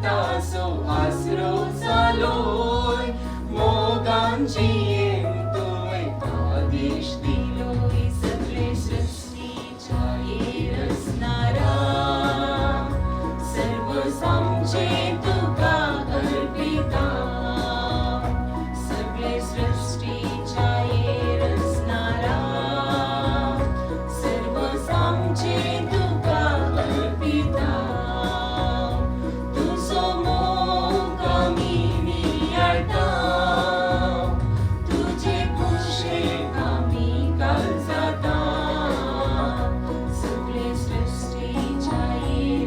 तासो आसरो जालोय मोगान जियेवंक तुवें आदेश दिलोय सगळे सृश्टीच्या रचणारा सर्व आमचें तुका अर्पिता सगळे सृश्टीच्या रचणारा सर्व आमचें तुका अर्पिता तुजो मोग आमी नियाळटा तुजे कुशेक आमी काल जाता सगळे सृश्टीच्या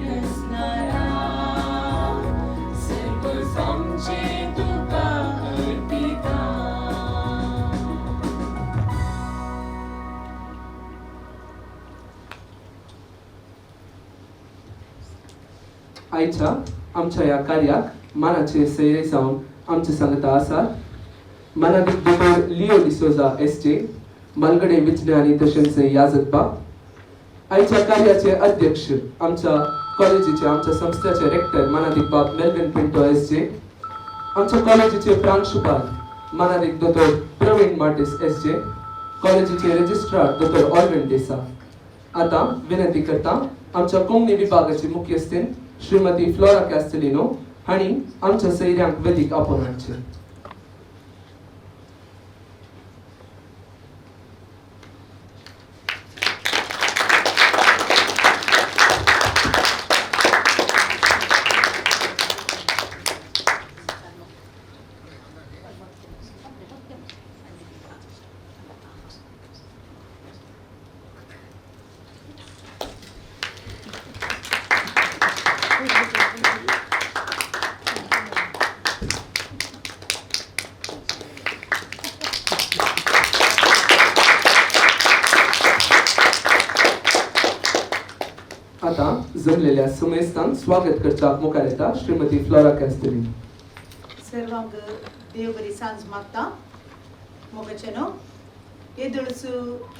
रचणारा सर्व आमचें तुका अर्पिता. आयच्या आमच्या ह्या कार्याक मानाचे सयरे जावन आमचे सांगता आसात मानादीक दोतोर लिओ डिसोजा एस जे, मालगडे विज्ञानी तशेंच याजक बाब. आयच्या कार्याचे अध्यक्ष आमच्या कॉलेजीचे, आमच्या संस्थेचे रेक्टर मानादीक बाब मेल्विन पिंटो एस जे, आमच्या कॉलेजीचे प्रांशुपाल मानादीक दोतोर प्रवीण मार्टिस एस जे, कॉलेजीचे रजिस्ट्रार दोतोर ऑलविन डेसा. आतां विनंती करता आमच्या कोंकणी विभागाची मुख्यस्तीन श्रीमती फ्लोरा कॅस्टलिनो हांणी आमच्या सैऱ्यांक वेदीक आपोवन हाडचें. आतां जमलेल्या समेस्तांक स्वागत करच्याक मुखार येता श्रीमती फ्लोरा कॅस्टलिनो. सर्वांक देव बरी सांज मागता. मोगाचेनो, येदोळसू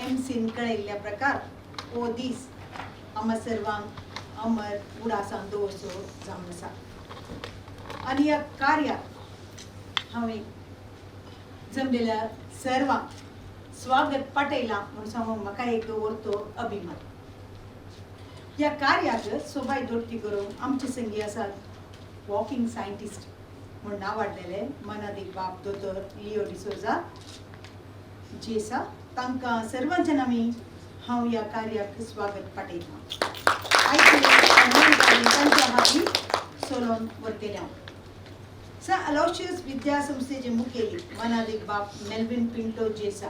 एमसीन कळयल्ल्या प्रकार हो दीस आमा सर्वांक अमर उडासान दवरचो जावन आसा आनी ह्या कार्याक हांवें जमलेल्या सर्वांक स्वागत पाठयलां म्हूण सांगूंक म्हाका एक व्हरतो अभिमान. ह्या कार्याक सोबाय दोट्टी करूंक आमचे संगी आसात वॉकिंग सायंटिस्ट म्हूण नांव वाडलेले मनादीक बाब दोतोर लिओ डिसोजा जेसा. तांकां सर्वांच्या नामी हांव ह्या कार्याक स्वागत पाठयतां. आयचे तांच्या हाती सोलोन व्हरतलें हांव. स अलोशियस विद्या संस्थेचे मुखेली मनादीक बाब मेल्विन पिंटो जेसा,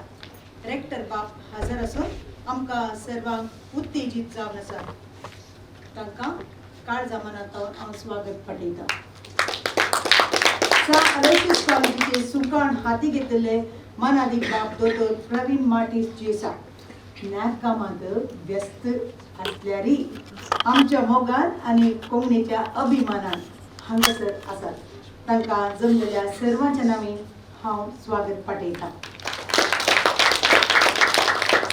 रेक्टर बाब हजर आसून आमकां सर्वांक उत्तेजीत जावन आसात. तांकां काळजा मनांत हांव स्वागत पाठयतां. स अलोशियस कॉलेजीचे सुकाण हाती घेतिल्ले मनादीक बाब दोतोर प्रवीण मार्टीस जेसा, न्याक कामांत व्यस्त आसल्यारय आमच्या मोगान आनी कोंकणीच्या अभिमानान हांगासर आसात. तांकां जमलेल्या सर्वांच्या नांवी हांव स्वागत पाठयतां.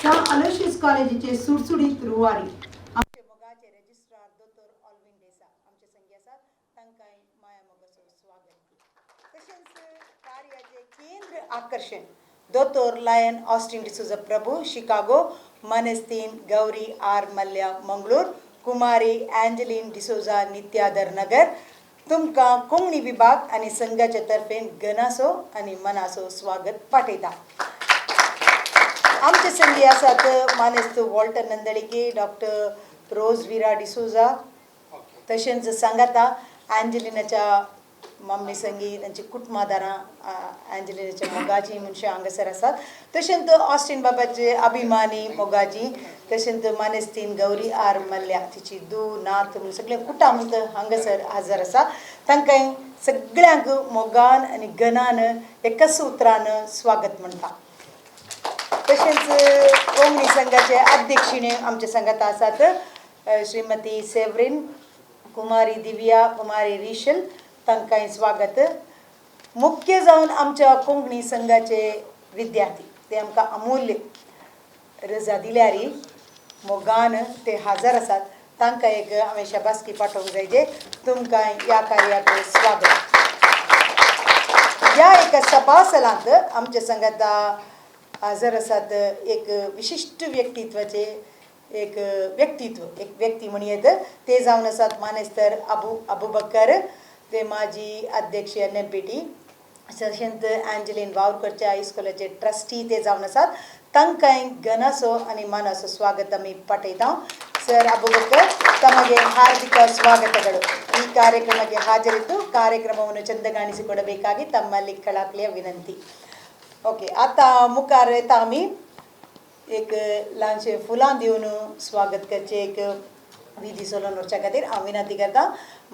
स अलोशियस कॉलेजीचे सुडसुडीत रुवारी, आमचे मोगाचे रजिस्ट्रार दोतोर ऑलविन डेसा आमचे संगी आसात. तांकांय माया मोगाचो स्वागत. तशेंच कार्याचे केंद्र आकर्शण दोतोर Lion Austin D'Souza Prabhu, Chicago, मानेस्तीन गौरी आर मल्ल्या, मंगळूर, कुमारी अँजलीन डिसोजा, नित्यादर नगर, तुमकां कोंकणी विभाग आनी संघाच्या तर्फेन गनासो आनी मनासो स्वागत पाठयता. आमचे संगी आसात मानेस्त वॉल्टर नंदळिके, डॉक्टर रोजविरा डिसोजा, तशेंच सांगाता अँजलिनाच्या मम्मी संगी तांची कुटुंबादारां, अँजलिनाच्या मोगाची मनशां हांगासर आसात. तशेंच ऑस्टिन बाबाचे अभिमानी मोगाजी, तशेंच मानेस्तीन गौरी आर मल्ल्या, तिची दू नात म्हूण सगळे कुटुंब हांगासर हजर आसा. तांकां सगळ्यांक मोगान आनी गनान एकाच उतरान स्वागत म्हणटा. तशेंच कोंकणी संघाचे अध्यक्षिणे आमचे संघात आसात श्रीमती सेवरीन, कुमारी दिव्या, कुमारी रिशल, तांकांय स्वागत. मुख्य जावन आमच्या कोंकणी संघाचे विद्यार्थी, ते आमकां अमूल्य रजा दिल्यारी मोगान ते हजर आसात. तांकां एक हांवें शाबासकी पाठोवंक जाय जे तुमकां ह्या कार्याक स्वागत. ह्या एका सभासलांत आमच्या संगाता हजर आसात एक विशिश्ट व्यक्तित्वाचे एक व्यक्तित्व, एक व्यक्ती म्हणयेत, ते जावन आसात मानेस्तर अबुबकर, ते माजी अध्यक्ष NMPT, तशेंच एंजलीन वावरकरच्या हायस्कुलाचे ट्रस्टी ते जावन आसात. तांकांय घनाचो आनी मानाचो स्वागत आमी पाठयता. सर ಅಬುಬಕರ್ ತಮಗೆ ಹಾರ್ದಿಕ ಸ್ವಾಗತಗಳು. ಈ ಕಾರ್ಯಕ್ರಮಕ್ಕೆ ಹಾಜರಿದ್ದು ಕಾರ್ಯಕ್ರಮವನ್ನು ಚಂದಗಾಣಿಸಿಕೊಡಬೇಕಾಗಿ ತಮ್ಮಲ್ಲಿ ಕಳಕಳಿಯ ವಿನಂತಿ. ओके, आतां मुखार येता आमी एक ल्हानशें फुलां दिवन स्वागत करचें एक विधी चलोवन व्हरच्या खातीर हांव विनंती करता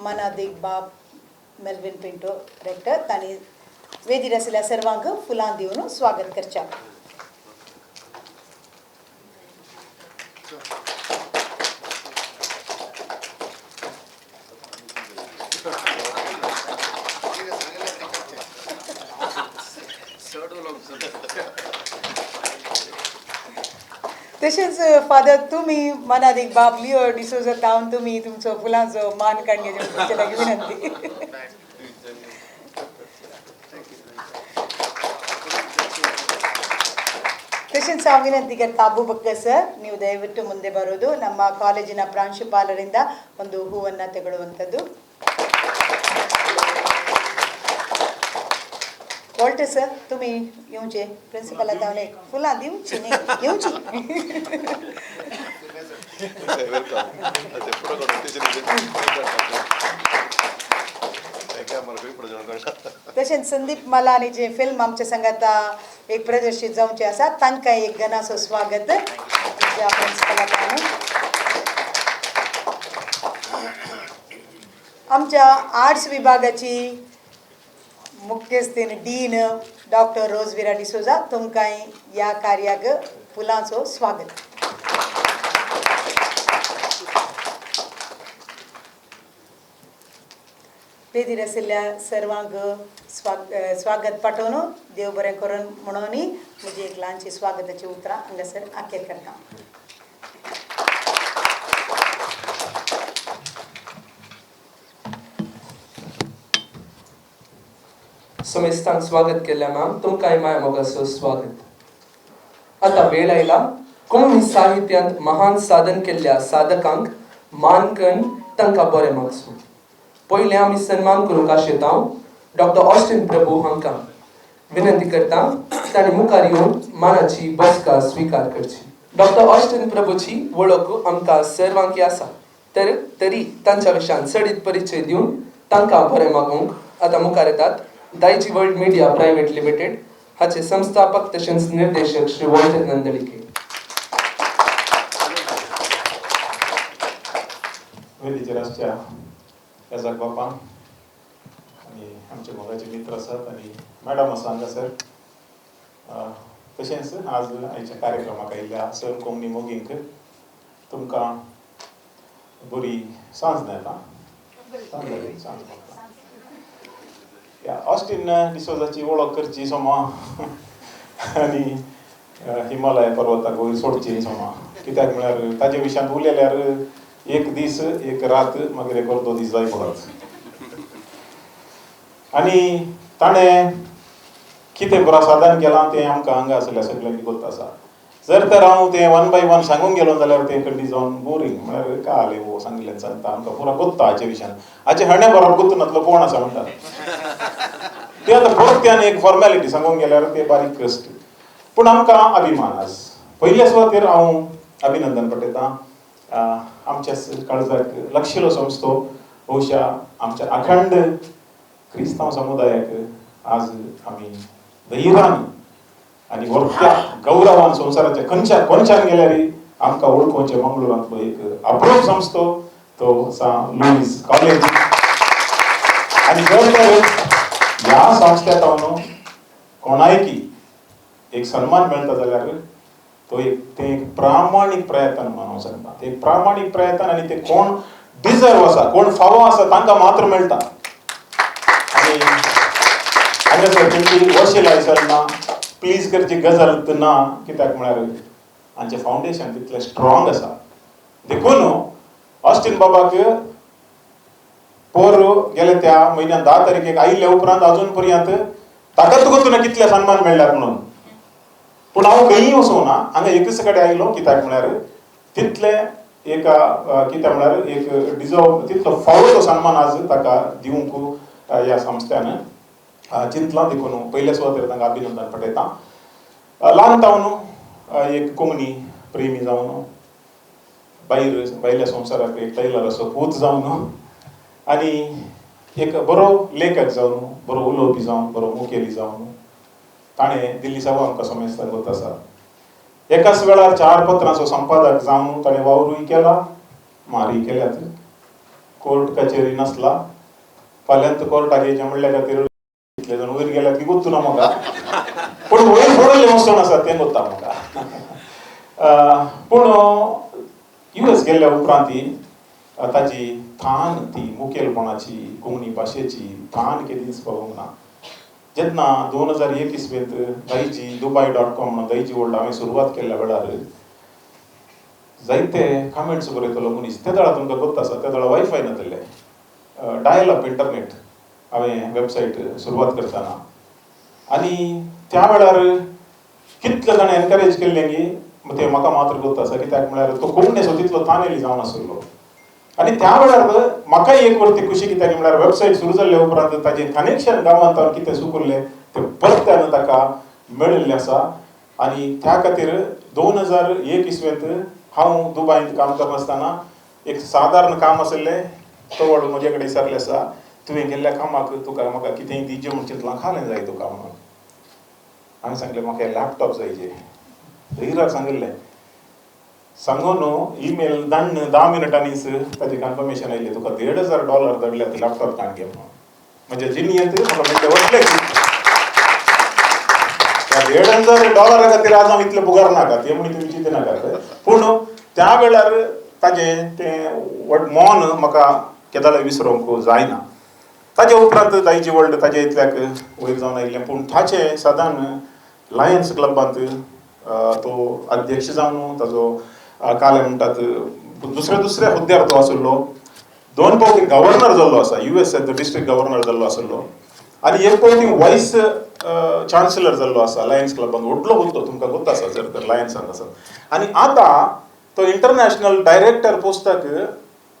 मनादीक बाब मेल्विन पिंटो रेक्टर तांणी वेदीर आशिल्ल्या सर्वांक फुलां दिवन स्वागत करचें. तशेंच फादर तुमी मनादीक बाब लिओ डिसोजा तावन तुमी तुमचो फुलांचो मान काडून घेवचे तुमचे लागीं विनंती. ತಶೆಂಚ್ ಹಾವು ವಿನಂತಿ करता ಅಬೂಬಕ್ಕರ್ ಸರ್, ನೀವು ದಯವಿಟ್ಟು ಮುಂದೆ ಬರೋದು. ನಮ್ಮ ಕಾಲೇಜಿನ ಪ್ರಾಂಶುಪಾಲರಿಂದ ಒಂದು ಹೂವನ್ನು ತಗೊಳ್ಳುವಂಥದ್ದು. वॉल्टर सर, तुमी येवचे प्रिन्सिपल आतां फुलां दिवची न्ही, येवची. तशेंच संदीप मलानी जे फिल्म आमच्या संगाता एक प्रदर्शीत जावचें आसा तांकां एक गणाचो स्वागत प्रिन्सिपलाक. आमच्या आर्ट्स विभागाची मुख्यस्तीन डीन डॉक्टर रोजविरा डिसोजा, तुमकांय ह्या कार्याक फुलांचो स्वागत. वेदीर आशिल्ल्या सर्वांक स्वागत पाठोवन देव बरें करून म्हणून म्हजी एक ल्हानशी स्वागताची उतरां हांगासर आखेर करता. समेस्तांक स्वागत केल्ल्या मॅम, तुमकांय माय मोगाचो स्वागत. आतां वेळ आयला कोंकणी साहित्यांत महान साधन केल्ल्या साधकांक मान करून तांकां बरें मागचो. पयलें आमी सन्मान करूंक आशेतांव डॉक्टर ऑस्टिन प्रभू हांकां. विनंती करता तांणी मुखार येवन मानाची बसका स्विकार करची. डॉक्टर ऑस्टिन प्रभूची वळख आमकां सर्वांकी आसा, तर तरी तांच्या विशयान चडीत परिचय दिवन तांकां बरें मागूंक आतां मुखार येतात Daijiworld world media private limited हाचे संस्थापक तशेंच निर्देशक श्री वॉल्टर नंदळिके. वेदीचेर आसच्या याजक बापान आनी आमचे मोगाचे मित्र आसात आनी मॅडम आसा हांगासर, तशेंच आज आयच्या कार्यक्रमाक आयिल्ल्या सर कोंकणी मोगींक तुमकां बरी सांज येता, सांज सांज मागता. ह्या ऑस्टिन डिसोजाची वळख करची सोमा आनी हिमालय पर्वताक वयर सोडची सोमा, कित्याक म्हळ्यार ताजे विशयांत उलयल्यार एक दीस एक रात मागीर एक अर्दो दीस जाय पडत. आनी ताणें कितें बरो साधन केलां तें आमकां हांगा आसल्या सगळ्यांक गोत आसा. जर तर हांव तें वन बाय वन सांगूंक गेलो जाल्यार तें खंडी जावन बोरींग, म्हळ्यार काय आलें वो सांगिल्लें सांगता आमकां पुरा गोत्ता हाचे विशयान, हाचे हणे बरोबर गोत्त नातलो कोण आसा म्हणटा ते आतां परत्यान एक फॉर्मेलिटी सांगूंक गेल्यार ते बारीक कश्ट. पूण आमकां अभिमान आज पयल्या सुवातेर हांव अभिनंदन पठयतां आमच्या काळजाक लक्षिलो संस्थो बहुशा आमच्या अखंड क्रिस्तांव समुदायाक आज आमी धैर्यान आनी व्हडल्या गौरवान संवसाराच्या खंयच्या कोनशान गेल्यार आमकां वळखुचे मंगळुरांतलो एक अप्रूप संस्थो तो सा लुईस कॉलेज. आनी जर तर ह्या संस्थेत हांव कोणायकी एक सन्मान मेळटा जाल्यार तो एक तें एक प्रामाणीक प्रयत्न म्हणून हांव सांगता, ते एक प्रामाणीक प्रयत्न आनी ते कोण डिजर्व आसा कोण फावो आसा तांकां मात्र मेळटा. आनी हांगासर तुमची वशिलाय चलना, प्लीज करची गजाल ना, कित्याक म्हळ्यार आमचें फावंडेशन तितलें स्ट्रॉंग आसा. देखून ऑस्टिन ऑस्टीन बाबाक पोर गेले त्या म्हयन्यान 10 तारखेक आयिल्ल्या उपरांत अजून पर्यंत ताकाच गोत्तू ना कितले सन्मान मेळ्ळ्यात म्हणून. पूण हांव खंयी वचूं ना, हांगा एकच कडेन आयलो. कित्याक म्हळ्यार तितले एका कित्याक म्हळ्यार एक डिजर्व तितलो फावो तो सन्मान आज ताका दिवंक ह्या संस्थ्यान चिंतलां. देखून पयल्या सुवातेर तांकां अभिनंदन पठयता. ल्हान जावन एक कोंकणी प्रेमी जावन, भायर भायल्या संवसाराक एक टैलर असो पूत जावन, आनी एक बरो लेखक जावन, बरो उलोवपी जावन, बरो मुखेली जावन ताणें दिल्ली सभा आमकां समेस्तांक गोत आसा. एकाच वेळार 4 पत्रांचो संपादक जावन ताणें वावरूय केला, मारूय केल्यात. कोर्ट कचेरी नासला, फाल्यांत कोर्टाक येयचें म्हणल्या खातीर कितले जाण वयर गेल्यात की गोत्तू ना म्हाका, पूण वयर पडले वचोन आसा तें गोत्ता म्हाका. पूण US गेल्ल्या उपरांत ताजी थान, ती मुखेलपणाची कोंकणी भाशेची थान केदीच पावूंक ना. जेन्ना 2001 इस्वेंत दायजी dubai.com म्हणून दायजी वर्ल्ड हांवें सुरवात केल्ल्या वेळार जायते कमेंट्स बरयतलो मनीस, ते वेळार तुमकां गोत्त आसा, त्या वेळार वायफाय नासलें, डायल अप इंटरनेट हांवें वेबसायट सुरवात करतना, आनी त्या वेळार कितले जाण एनकरेज केल्लें की तें म्हाका मात्र गोत्त आसा. कित्याक म्हळ्यार तो कोंकणीचो तितलो तानेली जावन आशिल्लो. आनी त्या वेळार म्हाका एक वरती खुशी कित्याक म्हळ्यार वेबसायट सुरू जाल्ल्या उपरांत ताजें कनेक्शन गांवांत हांव कितें चुकुल्लें तें परत्यान ताका मेळिल्लें आसा. आनी त्या खातीर 2001 इस्वेंत हांव दुबायंत काम करनासतना एक सादारण काम आशिल्लें, तो व्हड म्हजे कडेन विचारलें आसा, तुवें गेल्ल्या कामाक तुका म्हाका कितेंय दिजें म्हूण चिंतलां, खालें जाय तुका म्हणून. हांवें सांगलें म्हाका लॅपटॉप जाय जे धैर्याक सांगिल्लें. सांगून ईमेल धाडून 10 मिनटांनीच ताजें कन्फर्मेशन आयलें, तुका $1,500 धाडल्यात लॅपटॉप काण घे म्हणून. म्हज्या जिणयेंत म्हाका मेळ्ळें व्हडलें gift. त्या $1,500 खातीर आज हांव इतलें बुगार नाका, तें म्हण तुमी चिंती नाकात. पूण त्या वेळार ताजें तें व्हड मौन म्हाका केदाळाय विसरोंक जायना. ताजे उपरांत दायजी वर्ल्ड ताजे इतल्याक वयर जावन आयिल्लें. पूण ताचें सादारण लायन्स क्लबांत तो अध्यक्ष जावन ताजो काले म्हणटात दुसऱ्या दुसऱ्या हुद्द्यार तो आशिल्लो. 2 फावटी गव्हर्नर जाल्लो आसा, US district governor जाल्लो आशिल्लो, आनी 1 फावटी वायस चान्सलर जाल्लो आसा लायन्स क्लबान. व्हडलो हुद्दो तुमकां गोत्त आसा जर तर लायन्सान आसत. आनी आतां तो इंटरनॅशनल डायरेक्टर पोस्टाक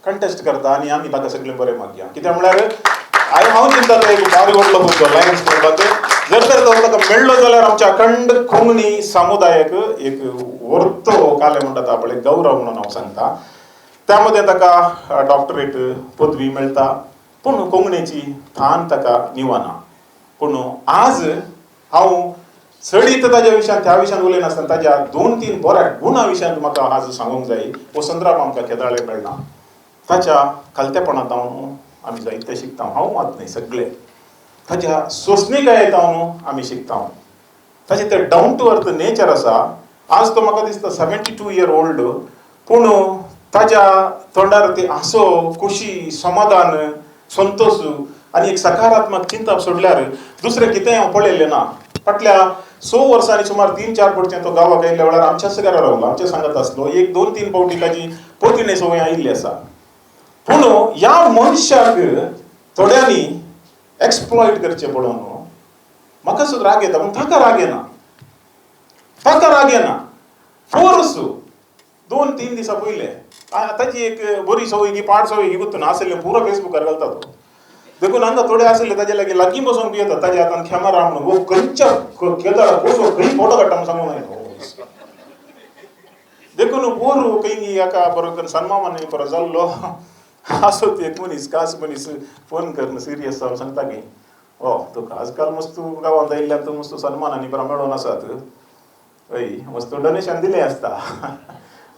कंटेस्ट करता आनी आमी ताका सगळें बरें मागया. कित्याक म्हळ्यार हांव चिंता तो एक भारी व्हडलो हुद्दो लायन्स क्लबाक जर तर तो ताका मेळ्ळो जाल्यार आमच्या अखंड कोंकणी समुदायाक एक व्हरतो काले म्हणटा पळय गौरव म्हणून हांव सांगता. त्या मदें ताका डॉक्टरेट पदवी मेळटा, पूण कोंकणीची थान ताका निवना. पूण आज हांव चडीत ताज्या विशयान त्या विशयान उलयनासतना ताज्या 2-3 बऱ्या गुणा विशयांत म्हाका आज सांगूंक जाय. हो संद्राप आमकां केदाळे मेळना. ताच्या खालतेपणांत हांव आमी जायते शिकता, हांव मात न्हय सगळे ताच्या सोंसणीकायेंत हांव आमी शिकता. ताचें तें डावन टू अर्थ नेचर आसा. आज तो म्हाका दिसता 72 इयर ओल्ड, पूण ताज्या तोंडार ती हांसो, खोशी, समाधान, संतोश आनी एक सकारात्मक चिंतप सोडल्यार दुसरें कितेंय हांव पळयल्लें ना. फाटल्या 6 वर्सांनी सुमार 3-4 फावटी तो गांवाक आयिल्ल्या वेळार आमच्याच घरा रावलो, आमच्या सांगत आसलो. 1-2-3 फावटी ताजी पोतिणे संवय आयिल्ली आसा. पूण ह्या मनशाक थोड्यांनी एक्सप्लॉयट करचें पळोवन म्हाका सुद्दां राग येता, पूण ताका राग येना, ताका राग येना. फोर्स 2-3 दिसां पयले ताची एक बरी संवय की पाड संवय की गुत्तून आशिल्लें पुरो फेसबुकार घालता तो. देखून हांगा थोडे आशिल्ले ताजे लागीं लागीं बसून बी येता, ताज्या हातान कॅमेरा म्हणून हो खंयच्या केदाळा कसो खंय फोटो काडटा म्हणून सांगूंक जायना. देखून पोरू खंय एका बरो करून सन्मानान बरो जाल्लो आसत एक मनीस, खास मनीस फोन करून सिरियस जावन सांगता की ओ तुका आजकाल मस्त गांवांत आयिल्ल्यान तूं मस्त सन्मानांनी बरो मेळोन आसात, हय मस्त डोनेशन दिलें आसता,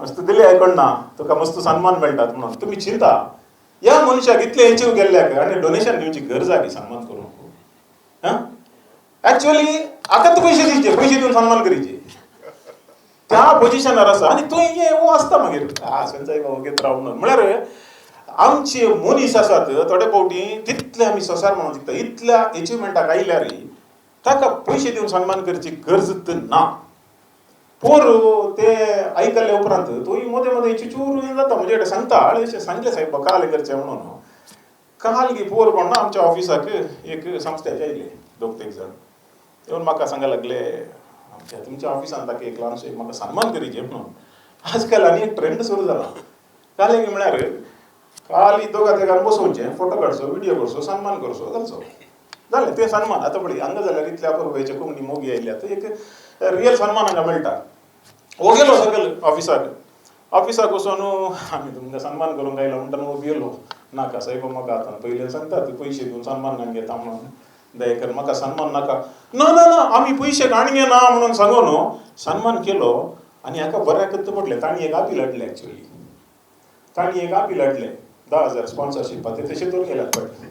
मस्त दिलें आयकोण ना तुका मस्त सन्मान मेळटात म्हणून तुमी चिंता ह्या मनशाक इतलें एचीव केल्ल्याक आनी डोनेशन दिवची गरज आहा की सन्मान करूंक. आं एक्चुअली आतां पयशे दिवचे, पयशे दिवन सन्मान करीचे त्या पोजिशनार आसा. आनी थंय हें वो आसता मागीर आ संजय बाबू घेत राव म्हणून. म्हळ्यार आमचे मनीस आसात थोडे फावटी तितले आमी संवसार म्हणून दिता, इतल्या एचिवमेंटाक आयल्यार ताका पयशे दिवन सन्मान करची गरज ना. पोर ते आयकल्ले उपरांत तूं मदें मदें चिचूर जाता म्हजे कडेन सांगता अशें सांगलें सायबा काल करचें म्हणून. काल गी पोर कोण ना आमच्या ऑफिसाक एक संस्थेचे आयले दोग तीग जाण येवन म्हाका सांगा लागले आमच्या तुमच्या ऑफिसान ताका एक ल्हानसो एक म्हाका सन्मान करीचे म्हणून. आजकाल आनी एक ट्रेंड सुरू जाला. काल एक म्हळ्यार काल दोगा तिगान बसोवचें, फोटो काडचो, व्हिडियो करचो, सन्मान करचो, घालचो, जालें तें सन्मान. आतां पळय हांगा जाल्यार इतल्या अपुरबायेचे कोंकणी मोगी आयल्यात, एक रियल सन्मान हांगा मेळटा. हो गेलो सकयल ऑफिसाक, ऑफिसाक वचून आमी तुमकां सन्मान करूंक आयलो म्हणटा हो गेलो. नाका सायब म्हाका आतां पयलें सांगतात पयशे दिवन सन्मान घाण घेता म्हणून, दयेकर म्हाका सन्मान नाका. ना ना ना आमी पयशे घाण घेना म्हणून सांगून सन्मान केलो. आनी हाका बऱ्याकच पडलें. तांणी एक अपील हाडलें, एक्चुअली तांणी एक अपील हाडलें 10,000 स्पॉन्सरशीप ते तशें दवरून गेल्यात पडलें,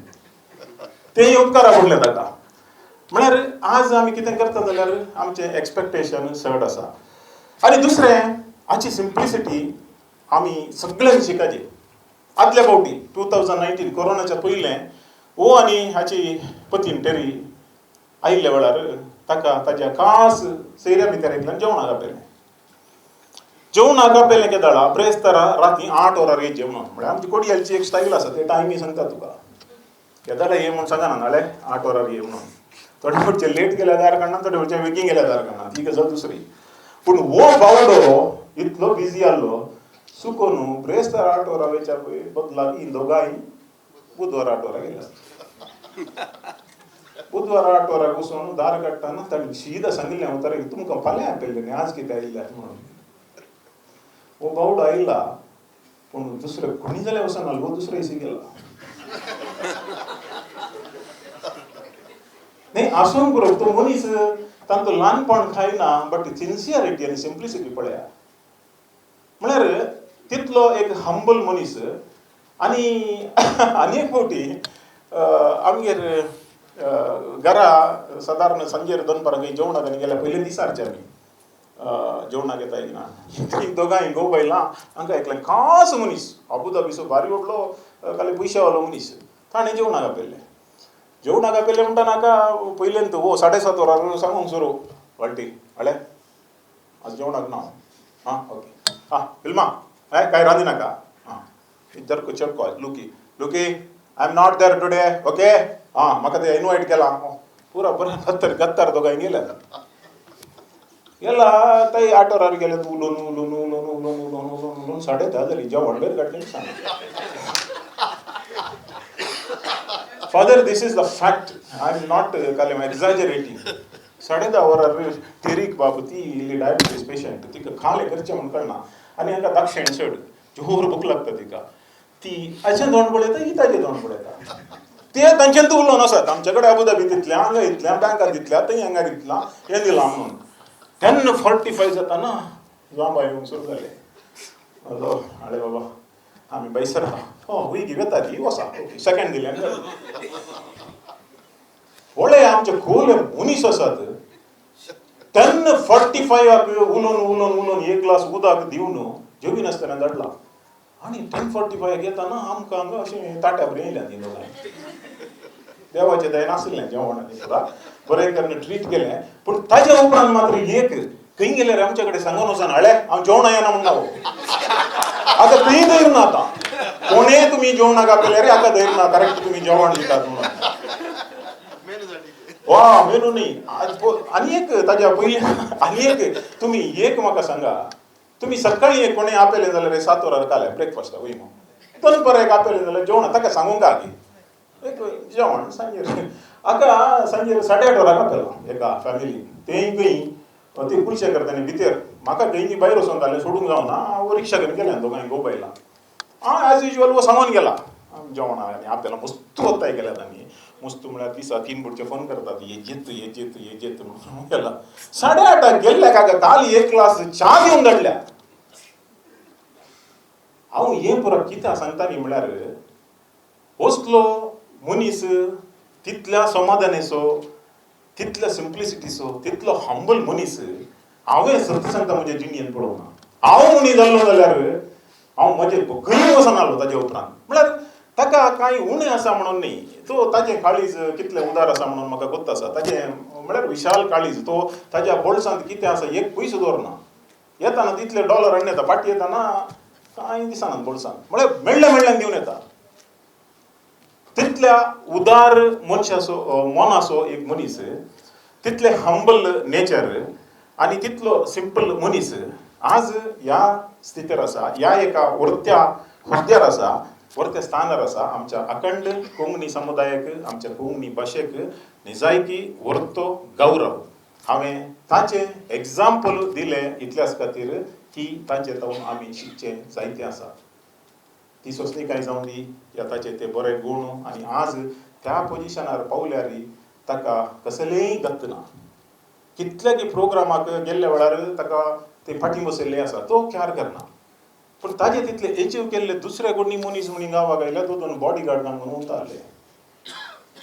तें उपकारा पडलें ताका. म्हळ्यार आज आमी कितें करता जाल्यार आमचें एक्सपेक्टेशन चड आसा. आनी दुसरें हाची सिंप्लिसिटी आमी सगळ्यांनी शिकाची. आदल्या फावटी 2019 कोरोनाच्या पयलें हो आनी हाची पतीन टेरी आयिल्ल्या वेळार ताका ताज्या खास सैऱ्या भितर एकल्यान जेवणाक आपयलें. जेवणाक आपयलें केदाळा ब्रेस्तारा राती 8 वरार ये जेवण. म्हळ्यार आमची कोडयालची एक स्टायल आसा, ते टायमी सांगता तुका केदाळा ये म्हूण सांगना, नाल्यार 8 वरार ये म्हणून. थोडे फावटचे लेट गेल्यार दार काडना, थोडे फावटचे बेगीन गेल्यार दार काडना, ती गजाल दुसरी. पूण हो बावडो इतलो बिजी आहलो चुकोन ब्रेस्तार 8 वरां वेच्या पळय बदलाक ही दोगांय बुधवार 8 वरां गेल्या. बुधवार 8 वरां वचून दार काडटाना तांणी शीदा सांगिल्लें उतर तुमकां फाल्यां आपयल्लें न्ही आज कितें आयिल्ल्यात म्हणून. हो बावडो आयला पूण दुसरें कोणी जाल्यार वचना, हो दुसरे दिसा गेला. न्ही आसूंक पुरो तो मनीस तांचो ल्हानपण खायना, बट सिन्सियरिटी आनी सिंप्लिसिटी पळया. म्हळ्यार तितलो एक हंबल मनीस. आनी आनी एक फावटी आमगेर घरा सादारण सांजेर दनपारां खंय जेवणाक आनी गेल्यार पयले दिसारचे आमी जेवणाक येता ना ती दोगांय घोव बायलां हांकां एकलें खास मनीस अबुधाबीचो भारी व्हडलो खाली पयशावालो मनीस ताणें जेवणाक आपयल्लें. जेवणाक आपयल्लें म्हणटा नाका पयलें तूं हो 7:30 वरार सांगूंक सुरू वाळटी हाळे आज जेवणाक ना आं ओके आं फिल्मा हय कांय रांदी नाका आं जर चेडको Lucky Lucky I am not there today okay आं म्हाका ते इनवायट केला पुरा बरें गत्तर गत्तर दोगांय गेल्या गेला थंय 8 वरार गेले उलोवन उलोवन उलोवन उलोवन उलोवन उलोवन उलोवन 10:30 जाली जेवण बेर काडलें सांग. Father this is the fact, I am not कालें exaggerating. 10:30 वरार टेरीक बाब ती इल्ली डायबिटीज पेशंट तिका खालें करचें म्हूण कळना आनी हांकां दाक्षेण चड जोर भूक लागता तिका, ती अशें तोंड पळयता ही ताजें तोंड पळयता. ते तांच्यान उलोवन आसात आमचे कडेन अबुधाबी दितल्या हांगा इतल्या बँकात दितल्या थंय हांगा दितला हें दिलां म्हणून. 10:45 जाता ना जांबा येवंक सुरू जालें. हॅलो आळे बाबा आमी बैसरा हो हुय घेता ती वसा ओके सेकंड दिलें. व्हडले आमचे खोल मनीस आसात 10:45 उलोवन उलोवन उलोवन एक ग्लास उदक दिवन जेवी नासतना धाडला. आनी 10:45 येताना आमकां हांगा अशें ताट्या बरें येयल्या ती दोगांय. देवाचें दयेन आशिल्लें जेवण आनी सुद्दां बरें करून ट्रीट केलें. पूण ताज्या उपरांत मात्र एक खंय गेल्यार आमचे कडेन सांगून वचून हाळे हांव जेवणां येना म्हणटा हो. आतां थंय धैर्य ना, आतां कोणें तुमी जेवणाक आपयल्यार आतां धैर्य ना, करेक्ट तुमी जेवण दितात म्हणून. वा मेनू न्ही. आनी एक ताज्या पयलीं आनी एक तुमी एक म्हाका सांगा, तुमी सकाळीं एक कोणें आपयलें जाल्यार 7 वरार खालें ब्रेकफास्टाक वय म्हूण, दनपार एक आपयलें जाल्यार जेवण ताका सांगूंक आगी एक जेवण सांजेर आतां सांजेर 8:30 वरांक आपयलां एका फॅमिली तेंय खंय ती पुलशे करता न्ही भितर म्हाका खंय भायर वचोन घालें सोडूंक जावना हांव रिक्षा घेवन गेलें दोगांय घोव बायलां हांव एज युजल वो सांगून गेला जेवणां आनी आपल्याला मस्त वताय गेल्यात आनी मस्त म्हळ्यार दिसा 3 बुडचे फोन करतात ये जेत ये जेत ये जेत म्हणून गेला. 8:30 गेल्ल्या काका काल एक ग्लास च्या दिवन धाडल्या. हांव हें पुरो कित्याक सांगता न्ही म्हळ्यार असलो मनीस तितल्या समाधानेचो तितल्या सिंप्लिसिटीचो तितलो हंबल मनीस हांवें सत्य सांगता म्हज्या जिणेंत पळोवना. हांव मनीस जाल्लो जाल्यार हांव म्हजें खंय वचनासलो ताजे उपरांत. म्हळ्यार ताका कांय उणें आसा म्हणून न्ही, तो ताजें काळीज कितलें उदार आसा म्हणून म्हाका गोत्त आसा. ताजें म्हळ्यार विशाल काळीज, तो ताज्या बोल्सांत कितें आसा एक पयसो दवरना. येताना तितले डॉलर हाडून येता, फाटी येताना कांय दिसना बोल्सान, म्हळ्यार मेळ्ळे मेळ्ळ्यान दिवन येता. तितल्या उदार मनशाचो मनाचो एक मनीस, तितले हंबल नेचर आनी तितलो सिंपल मनीस आज ह्या स्थितीर आसा, ह्या एका वर्त्या हुद्द्यार आसा, वर्त्या स्थानार आसा. आमच्या अखंड कोंकणी समुदायाक, आमच्या कोंकणी भाशेक निजायकी वर्तो गौरव. हांवें ताचें एग्जाम्पल दिलें इतल्याच खातीर की तांचे जावन आमी शिकचें जायतें आसा. ती सोंसणीकाय जावन दी या ताचे ते बरे गूण, आनी आज त्या पोजिशनार पावल्यार ताका कसलेंय गत्त ना. कितल्याकी प्रोग्रामाक गेल्ल्या वेळार ताका ते फाटीं बसयल्ले आसा, तो ख्यार करना, पूण ताजे तितले एचीव केल्ले दुसरे कोणी मनीस म्हणी गांवाक आयल्यार तो दोन बॉडी गार्ड म्हणून उरताले.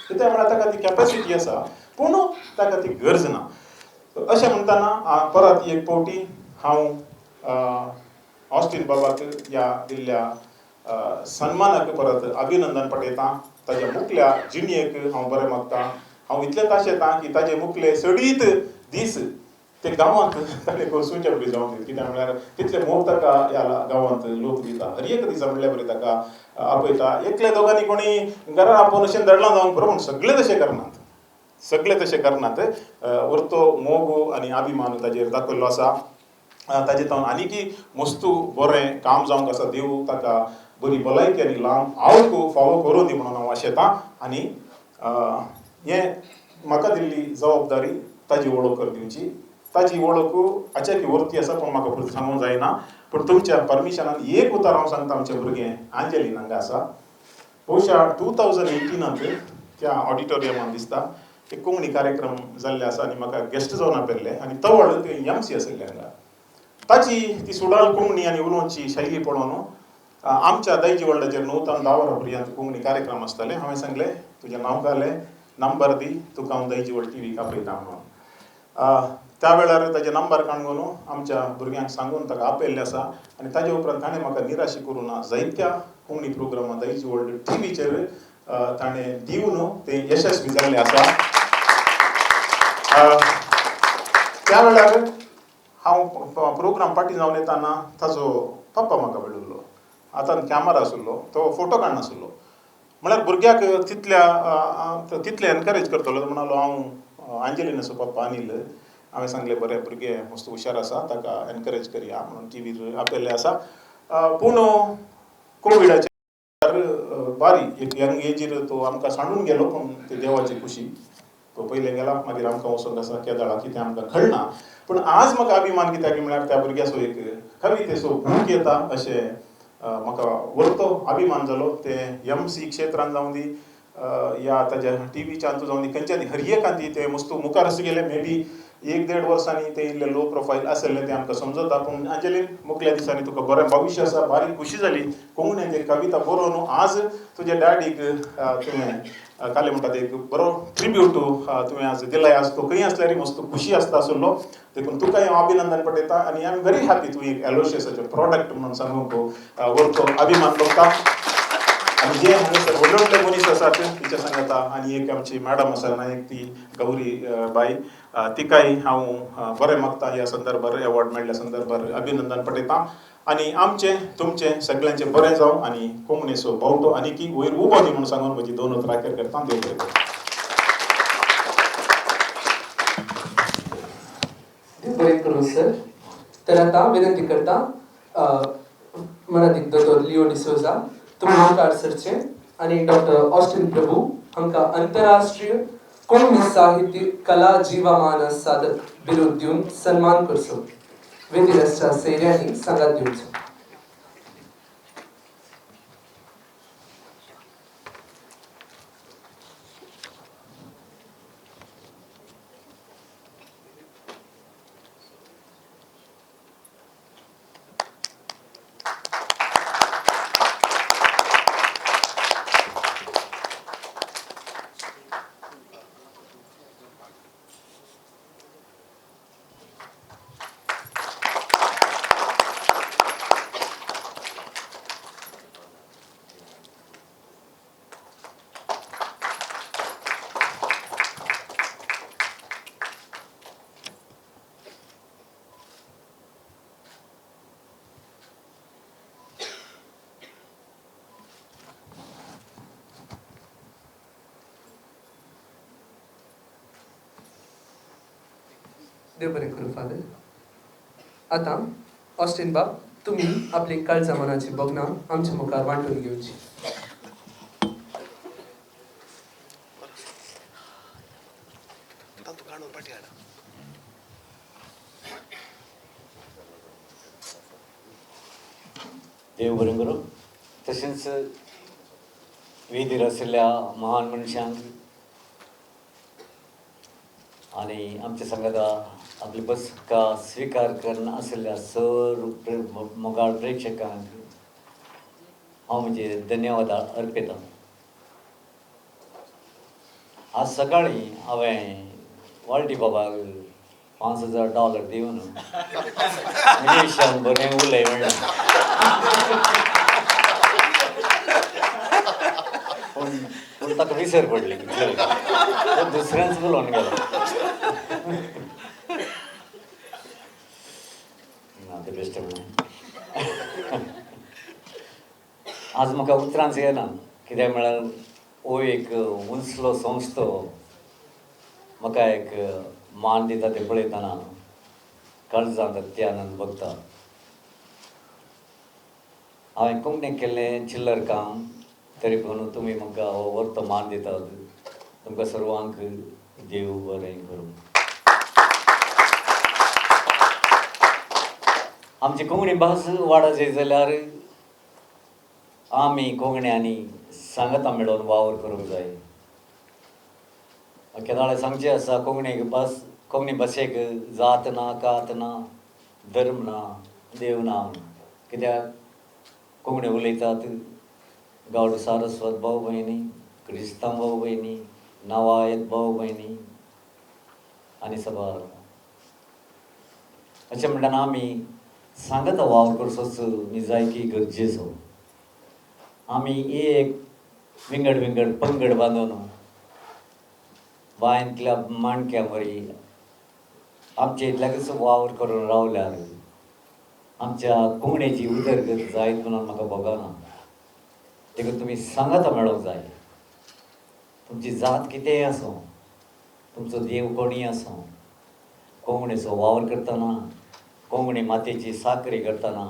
कित्याक म्हळ्यार ताका ती कॅपेसिटी आसा, पूण ताका ती गरज ना. अशें म्हणटना परत एक फावटी हांव ऑस्टीन बाबाक ह्या दिल्ल्या सन्मानाक परत अभिनंदन पठयतां. ताज्या मुखल्या जिणेक हांव बरें मागता. हांव इतलेंच आशेतां की ताजे मुखले सडीत दीस ते गांवांत ताणें करसुचे बरी जावंक दी, कित्याक म्हळ्यार तितले मोग ताका ह्या गांवांत लोक दिता. हर एक दिसा म्हणल्यार बरी ताका आपयता. एकले दोगांनी कोणी घरा आपोवन अशें धाडलां जावंक बरो, पूण सगळे तशें करनात, सगळे तशें करनात. वरतो मोग आनी अभिमान ताजेर दाखयल्लो आसा. ताजे तावन आनीकी मस्तू बरें काम जावंक आसा. देव ताका बरी भलायकी आनी लांब आवक फावो करूं दी म्हणून हांव आशेतां. आनी हें म्हाका दिल्ली जबाबदारी ताजी वळख कर दिवची. ताजी वळख अचाकी वरती आसा, पूण म्हाका पुरो सांगूंक जायना. पूण तुमच्या परमिशनान एक उतार हांव सांगता. आमचें भुरगें आंजलीन हांगा आसा, बहुशा 2018 त्या ऑडिटोरियमान दिसता एक कोंकणी कार्यक्रम जाल्ले आसा आनी म्हाका गेस्ट जावन आपयल्ले आनी तवळ ते एम सी आशिल्ले हांगा. ताची ती सुडाळ कोंकणी आनी उलोवची शैली पळोवन आमच्या दायजी वर्ल्डाचेर 9 ते 10 वरां पर्यंत कोंकणी कार्यक्रम आसताले. हांवें सांगलें तुजें नांव घालें, नंबर दी, तुका हांव दायजी वर्ल्ड टीव्हीक आपयता म्हणून. त्या वेळार ताजे नंबर काडून आमच्या भुरग्यांक सांगून ताका आपयल्लें आसा. आनी ताजे उपरांत ताणें म्हाका निराशी करूं ना, जायत्या कोंकणी प्रोग्रामां दायजी वर्ल्ड टीव्हीचेर ताणें दिवन ते यशस्वी जाल्ले आसा. त्या वेळार हांव प्रोग्राम फाटीं जावन येताना ताजो पप्पा म्हाका मेळिल्लो. आतां कॅमरा आशिल्लो, तो फोटो काडनाशिल्लो. म्हळ्यार भुरग्याक तितल्या तितलें एनकरेज करतलो. तो म्हणालो हांव आंजलिनाचो पप्पा अनील. हांवें सांगलें बरें भुरगें मस्त हुशार आसा, ताका एनकरेज करया म्हणून टीव्हीर आपयल्लें आसा. पूण कोविडाच्या बारी एक यंग एजीर तो आमकां सांडून गेलो, पूण ते देवाची खुशी तो पयलें गेला, मागीर आमकां वचोंक आसा केदाळा कितें आमकां कळना. पूण आज म्हाका अभिमान कित्याक म्हळ्यार त्या भुरग्याचो एक कवितेचो भूक येता अशें म्हाका वरतो अभिमान जालो. ते एम सी क्षेत्रान जावं दी या ताज्या टीव्हीच्या हातूंत जावं दी, खंयच्या हर एकांती ते मस्तू मुखार अशें गेले. मे बी 1-1.5 वर्सांनी ते इल्ले लो प्रोफायल आसलें तें आमकां समजता. पूण आंजलीन मुखल्या दिसांनी तुका बरें भविश्य आसा. बारीक खुशी जाली कोंकणींत एक कविता बरोवन आज तुज्या डॅडीक तुवें काले म्हणटा एक बरो ट्रिब्यूट तुवें आज दिलाय. आज तो खंय आसल्यार मस्त खुशी आसता आसलो, देखून तुकाय हांव अभिनंदन पठयता. आनी I am very happy तूं एक एलोशियसाचें प्रोडक्ट म्हणून सांगूंक वरतो अभिमान भोगता. आनी जे हांगासर व्हडले व्हडले मनीस आसात तिच्या सांगाता, आनी एक आमची मॅडम आसा नायक ती गौरी बाई, तिकाय हांव बरें मागता ह्या संदर्भार, एवॉर्ड मेळ्ळ्या संदर्भार अभिनंदन पठयता. आनी आमचें तुमचें सगळ्यांचें बरें जावं आनी कोंकणीचो बावटो आनीकी वयर उबो दी म्हणून सांगून म्हजी दोन उतरां अखेर करता. देव बरें करूं. देव बरें करूं सर. तर आतां विनंती करता मनादीक दोतोर लिओ डिसोजा तुमी मुखार सरचे आनी डॉक्टर ऑस्टीन प्रभू हांकां अंतरराष्ट्रीय कोंकणी साहित्य कला जीवमान साधक बिरूद दिवन सन्मान करचो. वेदीर आसच्या सैऱ्यांनी सांगात दिवचो. देव बरें करूं फादर. आतां ऑस्टीन बाब, तुमी आपली काळजा मनाची भोगणां आमच्या मुखार वांटून घेवची. देव बरें करूं. तशेंच वेदीर आशिल्ल्या महान मनशांक आनी आमच्या सांगाता आपली बसका स्विकार करून आशिल्ल्या सर्व मोगाळ प्रेक्षकांक हांव म्हजे धन्यवाद अर्पितां. आज सकाळीं हांवें वाळटी बाबाक $5,000 दिवन म्हज्या विशयान बरें उलय म्हणलें, पूण पूण ताका विसर पडली, तो दुसऱ्यांच उलोवन गेलो. ना तें बेश्टें म्हणलें. आज म्हाका उतरांच येना, कित्याक म्हळ्यार हो एक उंचलो संस्थो म्हाका एक मान दिता तें पळयतना काळजांत अत्य आनंद भोगता. हांवें कोंकणीक केल्लें चिल्लर काम, तरी पूण तुमी म्हाका हो वर्तो मान दितात, तुमकां सर्वांक देव बरें करूं. आमची कोंकणी भास वाडत जाय जाल्यार आमी कोंकण्यांनी सांगाता मेळोवन वावर करूंक जाय. केदाळे सांगचें आसा, कोंकणीक भास, कोंकणी भाशेक जात ना, कात ना, धर्म ना, देव ना. कित्याक कोंकणी उलयतात गावडो सारस्वत भाव भयणी, क्रिस्तांव भाव भयणी, नवायत भाव भयणी आनी सबार. अशें म्हणटना आमी सांगाता वावर करचोच निजायकी गरजेचो. आमी एक विंगड विंगड पंगड बांदून बांयंतल्या माणक्या वरी आमचे इतल्याकच वावर करून रावल्यार आमच्या कोंकणीची उदरगत जायत म्हणून म्हाका भोगना. देखून तुमी सांगाता मेळोंक जाय. तुमची जात कितेंय आसूं, तुमचो देव कोणूय आसूं, कोंकणीचो वावर करतना, कोंकणी मातयेची साकरी करतना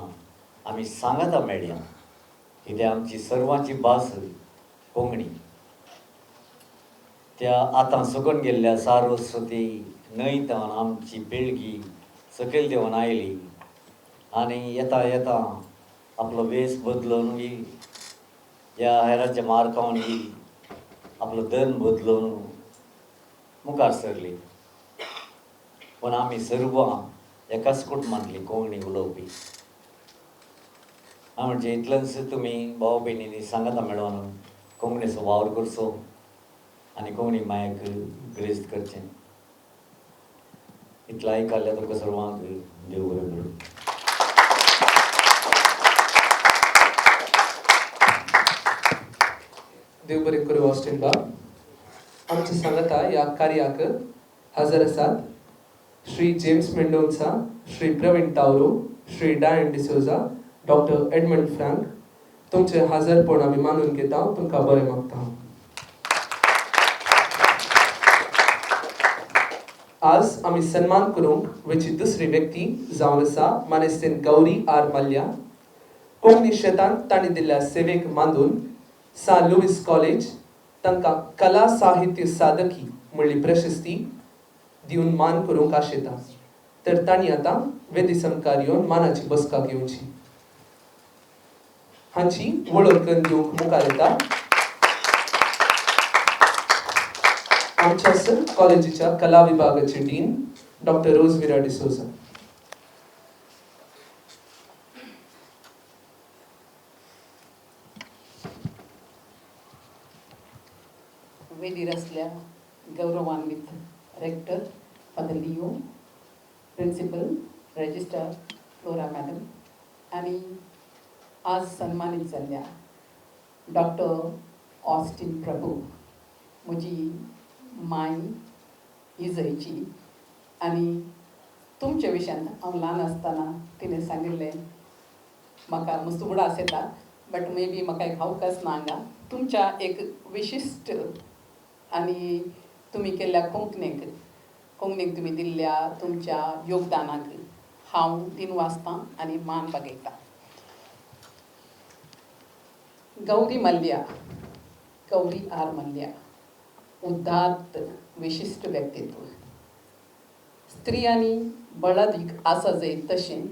आमी सांगाता मेळया. कित्याक आमची सर्वांची भास कोंकणी. त्या आतां सुकून गेल्ल्या सारस्वती न्हंय देंवन आमची पिळगी सकयल देंवन आयली आनी येता येता आपलो वेस बदलून ह्या हेराच्या मार्कावन आपलो धर्म बदलून मुखार सरली. पूण आमी सर्वां एकाच कुटुंबांतली कोंकणी उलोवपी. हांव म्हणजे इतलेंच तुमी भाव भयणींनी सांगाता मेळोवन कोंकणीचो वावर करचो आनी कोंकणी मायक ग्रेस्त करचें. इतलें आयकल्ल्या तुमकां सर्वांक देव बरें करूं. देव बरें करूं ऑस्टीन बाब. आमच्या सांगाता ह्या कार्याक हजर आसात Shri James Mendonca, Shri Praveen Tavro, Shri Diane D'Souza, doctor Edmund Frank. तुमचें हजरपण आमी मानून घेता, तुमकां बरें मागता. आज आमी सन्मान करूंक वेची दुसरी व्यक्ती जावन आसा मानेस्तेन गौरी आर मल्ल्या. कोंकणी शेतांत तांणी दिल्ल्या सेवेक मानून सा लुईस कॉलेज तांकां कला साहित्य साधकी म्हणली प्रशस्ती दिवन मान करूंक आशेता. तर तांणी आतां वेदी समकार येवन मानाची बसका घेवची. हांची वळख करून दिवंक मुखार येता आमच्या कॉलेजीच्या कला विभागाचे डीन डॉक्टर रोजविरा डिसोजा. वेदीर आसल्या गौरवान्वित rector father Leo, principal, registrar Flora madam आनी आज सन्मानीत जाल्ल्या डॉक्टर ऑस्टीन प्रभू, म्हजी माय इजयची आनी तुमच्या विशयान हांव ल्हान आसतना तिणें सांगिल्लें म्हाका मस्त उगडास येता, बट मे बी म्हाका एक अवकाश ना हांगा तुमच्या एक विशिश्ट आनी तुमी केल्ल्या कोंकणीक कोंकणीक तुमी दिल्ल्या तुमच्या योगदानाक हांव दिनवासतां आनी मान बागयतां. गौरी मल्ल्या, गौरी आर मल्ल्या, उदात्त विशिश्ट व्यक्तित्व. स्त्रियांनी बळादीक आसा जाय तशें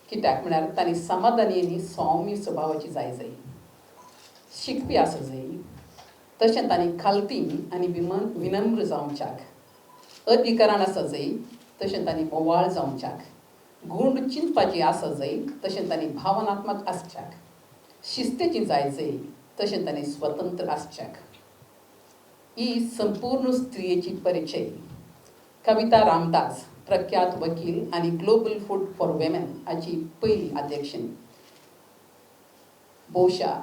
कित्याक म्हळ्यार तांणी समाधानी आनी सौम्य स्वभावाची जाय जाय, शिकपी आसा जाय, तशें तांणी खालती आनी विनम्र जावच्याक, अधिकारान आसा जाय तशें तांणी बोवाळ जावच्याक, गूंड चिंतपाची आसा जाय तशें तांणी भावनात्मक आसच्याक, शिस्तेची जाय जाय तशें तांणी स्वतंत्र आसच्याक. ही संपूर्ण स्त्रियेची परिचय. कविता रामदास, प्रख्यात वकील आनी ग्लोबल फूड फॉर वेमेन हाची पयली अध्यक्षण. भोवशा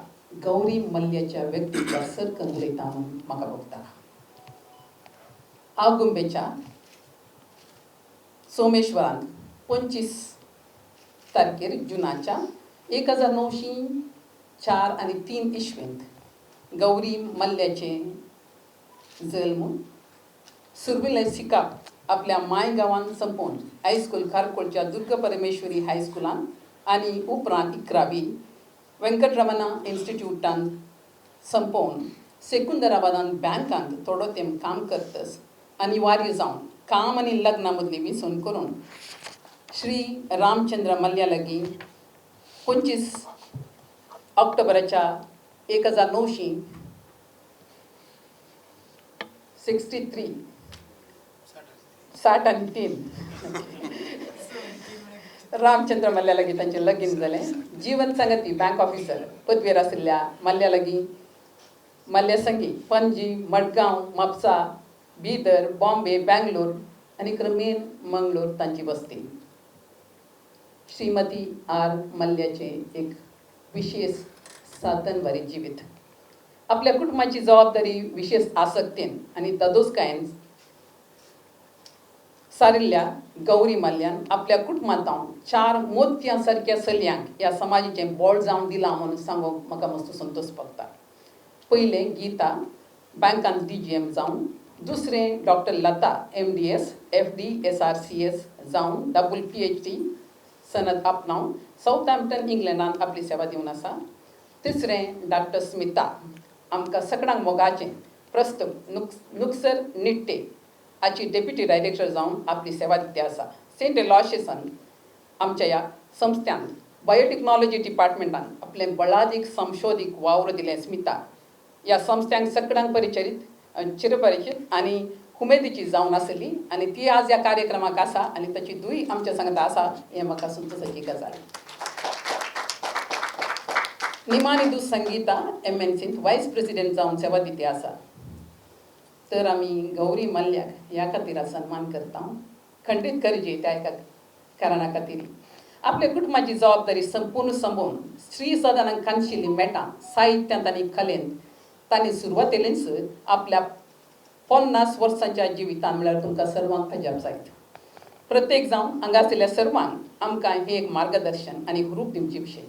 गौरी मल्ल्याच्या व्यक्तित्वार सरकन उलयता म्हणून म्हाका भोगता. आगुंबेच्या सोमेश्वरांत 25 तारखेर जुनाच्या 1904 आनी 3 इस्वेंत गौरी मल्ल्याचे जल्म. सुर्विले शिकाप आपल्या माय गांवांत संपोवन हायस्कूल खारकोळच्या दुर्गा परमेश्वरी हायस्कुलांत आनी उपरांत 11वी वेंकटरमणा इन्स्टिट्यूटांत संपोवन सेकुंदराबादान बँकांत थोडो तेंप काम करतस अनिवार्य जावन काम आनी लग्ना मदली विसवण करून श्री रामचंद्र मल्ल्या लागीं 25 ऑक्टोबराच्या 1963 63 रामचंद्र मल्ल्या लागीं तांचें लगीन जालें. जीवन संगती बँक ऑफिसर पदवेर आशिल्ल्या मल्ल्या लागीं मल्ल्या संगी पणजी, मडगांव, म्हापसा, बिदर, बॉम्बे, बँगलोर आनी क्रमेन मंगलोर तांची वस्ती. श्रीमती आर मल्ल्याचें एक विशेष साधनवारी जिवीत. आपल्या कुटुंबाची जबाबदारी विशेष आसक्तेन आनी ददोजकायेन सारिल्ल्या गौरी मल्ल्यान आपल्या कुटुंबांत 4 मोतयां सारक्या चलयांक ह्या समाजाचें बोळ जावन दिलां म्हणून सांगूंक म्हाका मस्त संतोश पडटा. पयलें गीता बँकान DGM जावन, दुसरें doctor Lata MDS FD SRCS जावन डबल PhD सनद आपणावन साउथहॅम्प्टन इंग्लंडान आपली सेवा दिवन आसा. तिसरें डॉक्टर स्मिता आमकां सगळ्यांक मोगाचें प्रस्तुत नुक्सर निट्टे हाची डेप्युटी डायरेक्टर जावन आपली सेवा दिती आसा. सेंट एलॉशियसान आमच्या ह्या संस्थ्यान बायोटेक्नॉलॉजी डिपार्टमेंटान आपलें बळादीक संशोधीक वावर दिलें. स्मिता ह्या संस्थ्यांक सगळ्यांक परिचरीत चिरपरिचीत आनी उमेदीची जावन आसली आनी ती आज ह्या कार्यक्रमाक आसा आनी ताची दुय आमच्या सांगता आसा हें म्हाका संतोशाची गजाल. निमाणी दू संगीता MNCंत वायस प्रेसिडेंट जावन सेवा दिती आसा. तर आमी गौरी मल्ल्याक ह्या खातीर सन्मान करता, खंडीत करची त्या एका कारणा खातीर. आपल्या कुटुंबाची जबाबदारी संपूर्ण संबोवन स्त्री सदनाक कानशिल्ली मेटां साहित्यांत आनी कलेंत तांणी सुरवातेलीच आपल्या 50 वर्सांच्या जिवितान म्हळ्यार तुमकां सर्वांक अजाप जायत. प्रत्येक जावन हांगा आशिल्ल्या सर्वांक आमकां हें एक मार्गदर्शन आनी रूप दिवची विशय.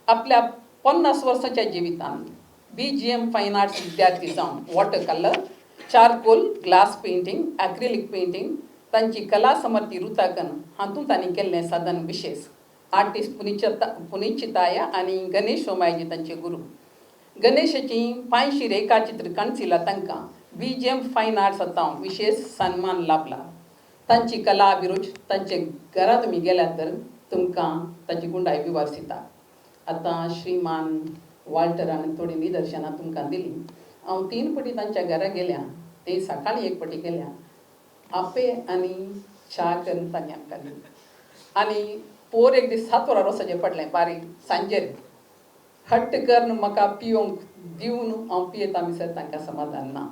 आपल्या 50 वर्सांच्या जिवितान BGM fine arts विद्यार्थी जावन water colour, charcoal, glass painting, acrylic painting तांची कला समर्थी रुताकन हातूंत तांणी केल्लें साधन विशेष. आर्टिस्ट पुनिचिताया आनी गणेश सोमायजी तांचे गुरू. गणेशाची 500 रेखाचित्र काणसिला तांकां BGM fine arts आतां विशेष सन्मान लाभला. तांची कला अभिरुच तांचे घरा तुमी गेल्यार तर तुमकां ताची गुंडाय विवासिता. आतां श्रीमान वाल्टरान थोडीं निदर्शनां तुमकां दिलीं. हांव 3 पटी तांच्या घरा गेल्या, ते सकाळीं 1 पटी गेल्या. आपे आनी च्या करून तांणी आमकां दिली. आनी पोर एक दीस 7 वरां वचचें पडलें बारीक सांजेर हट्ट करून म्हाका पिवंक दिवन हांव पियेता मिसर तांकां समाधान ना.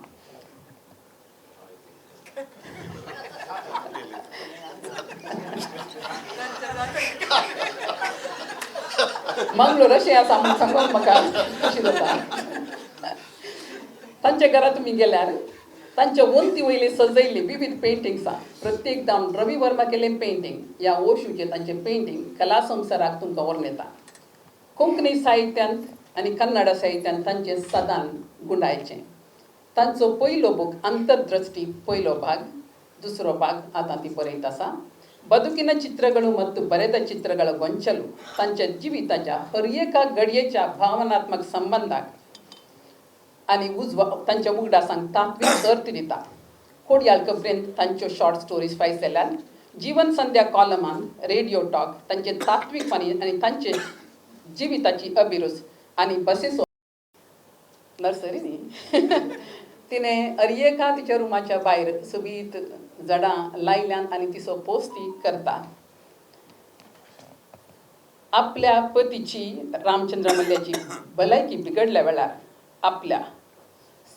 मंगलोर अशें आसा म्हूण सांगूंक म्हाका खोशी जाता. तांच्या घरा तुमी गेल्यार तांच्या वण्टी वयली सजयल्ली विविध पेंटिंग्सां, प्रत्येक दाम रवी वर्मा केल्लें पेंटींग ह्या ओशूचें तांचें पेंटींग कला संवसाराक तुमकां व्हरून येता. कोंकणी साहित्यांत आनी कन्नड साहित्यांत तांचें सदान गुंडायचें. तांचो पयलो बूक अंतर्दृष्टी पयलो भाग दुसरो भाग आतां ती बरयत आसा. ಬದುಕಿನ ಚಿತ್ರಗಳು ಮತ್ತು ಬರೆದ ಚಿತ್ರಗಳ ಗೊಂಚಲು तांच्या जिविताच्या हर एका घडयेच्या भावनात्मक संबंदाक आनी उजवा तांच्या उगडासांक तात्वीक अर्थ दिता. कोडयाळ खबरेन तांच्यो शॉर्ट स्टोरीज फायस जाल्यान जीवन संध्या कॉलमान रेडिओ टॉक तांचे तात्वीकपणी आनी तांचे जिविताची अभिरूच आनी बसीचो नर्सरी न्ही तिणें अरयेका तिच्या रुमाच्या भायर सोबीत झाडां लायल्यान आनी तिचो पोस ती करता. आपल्या पतीची रामचंद्र मल्ल्याची भलायकी बिगडल्या वेळार आपल्या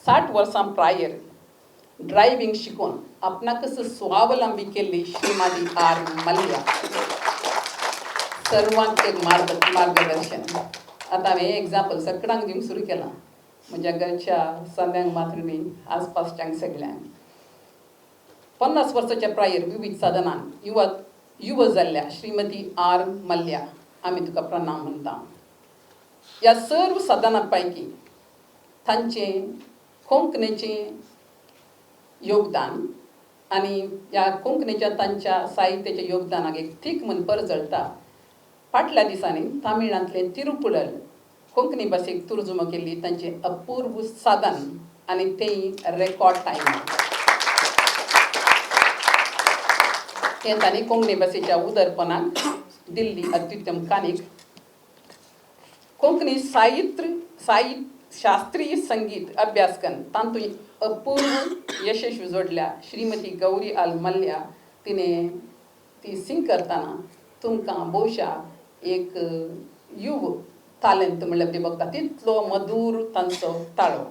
60 वर्सां प्रायर ड्रायव्हींग शिकोवन आपणाकच स्वावलंबी केल्ली श्रीमती आर मल्ल्या सर्वांक एक मार्गदर्शन. आतां हांवें हें एग्जाम्पल सगळ्यांक दिवंक सुरू केलां, म्हज्या घरच्या संद्यांक मात्र न्ही, आसपासच्यांक सगळ्यांक. 50 वर्साच्या प्रायर विविध साधनान युव जाल्ल्या श्रीमती आर मल्ल्या आमी तुका प्रणाम म्हणटा. ह्या सर्व साधनां पैकी तांचें कोंकणीचें योगदान आनी ह्या कोंकणीच्या तांच्या साहित्याच्या योगदानाक एक थीक म्हूण परजळटा. फाटल्या दिसांनी तामिळांतलें तिरुपुळल कोंकणी भाशेक तुर्जुमो केल्ली तांचें अपूर्व साधन आनी तें रेकॉर्ड टायमार हें तांणी कोंकणी भाशेच्या उदरपणाक दिल्ली अत्युत्तम काणीक. कोंकणी साहित्य शास्त्रीय संगीत अभ्यास करून तातूंत अपूर्व यशस्वी जोडल्या श्रीमती गौरी आल मल्ल्या तिणें ती सिंग करतना तुमकां भोवशा एक युव तालेंत म्हणल्यार ती बघता तितलो मधूर तांचो ताळो.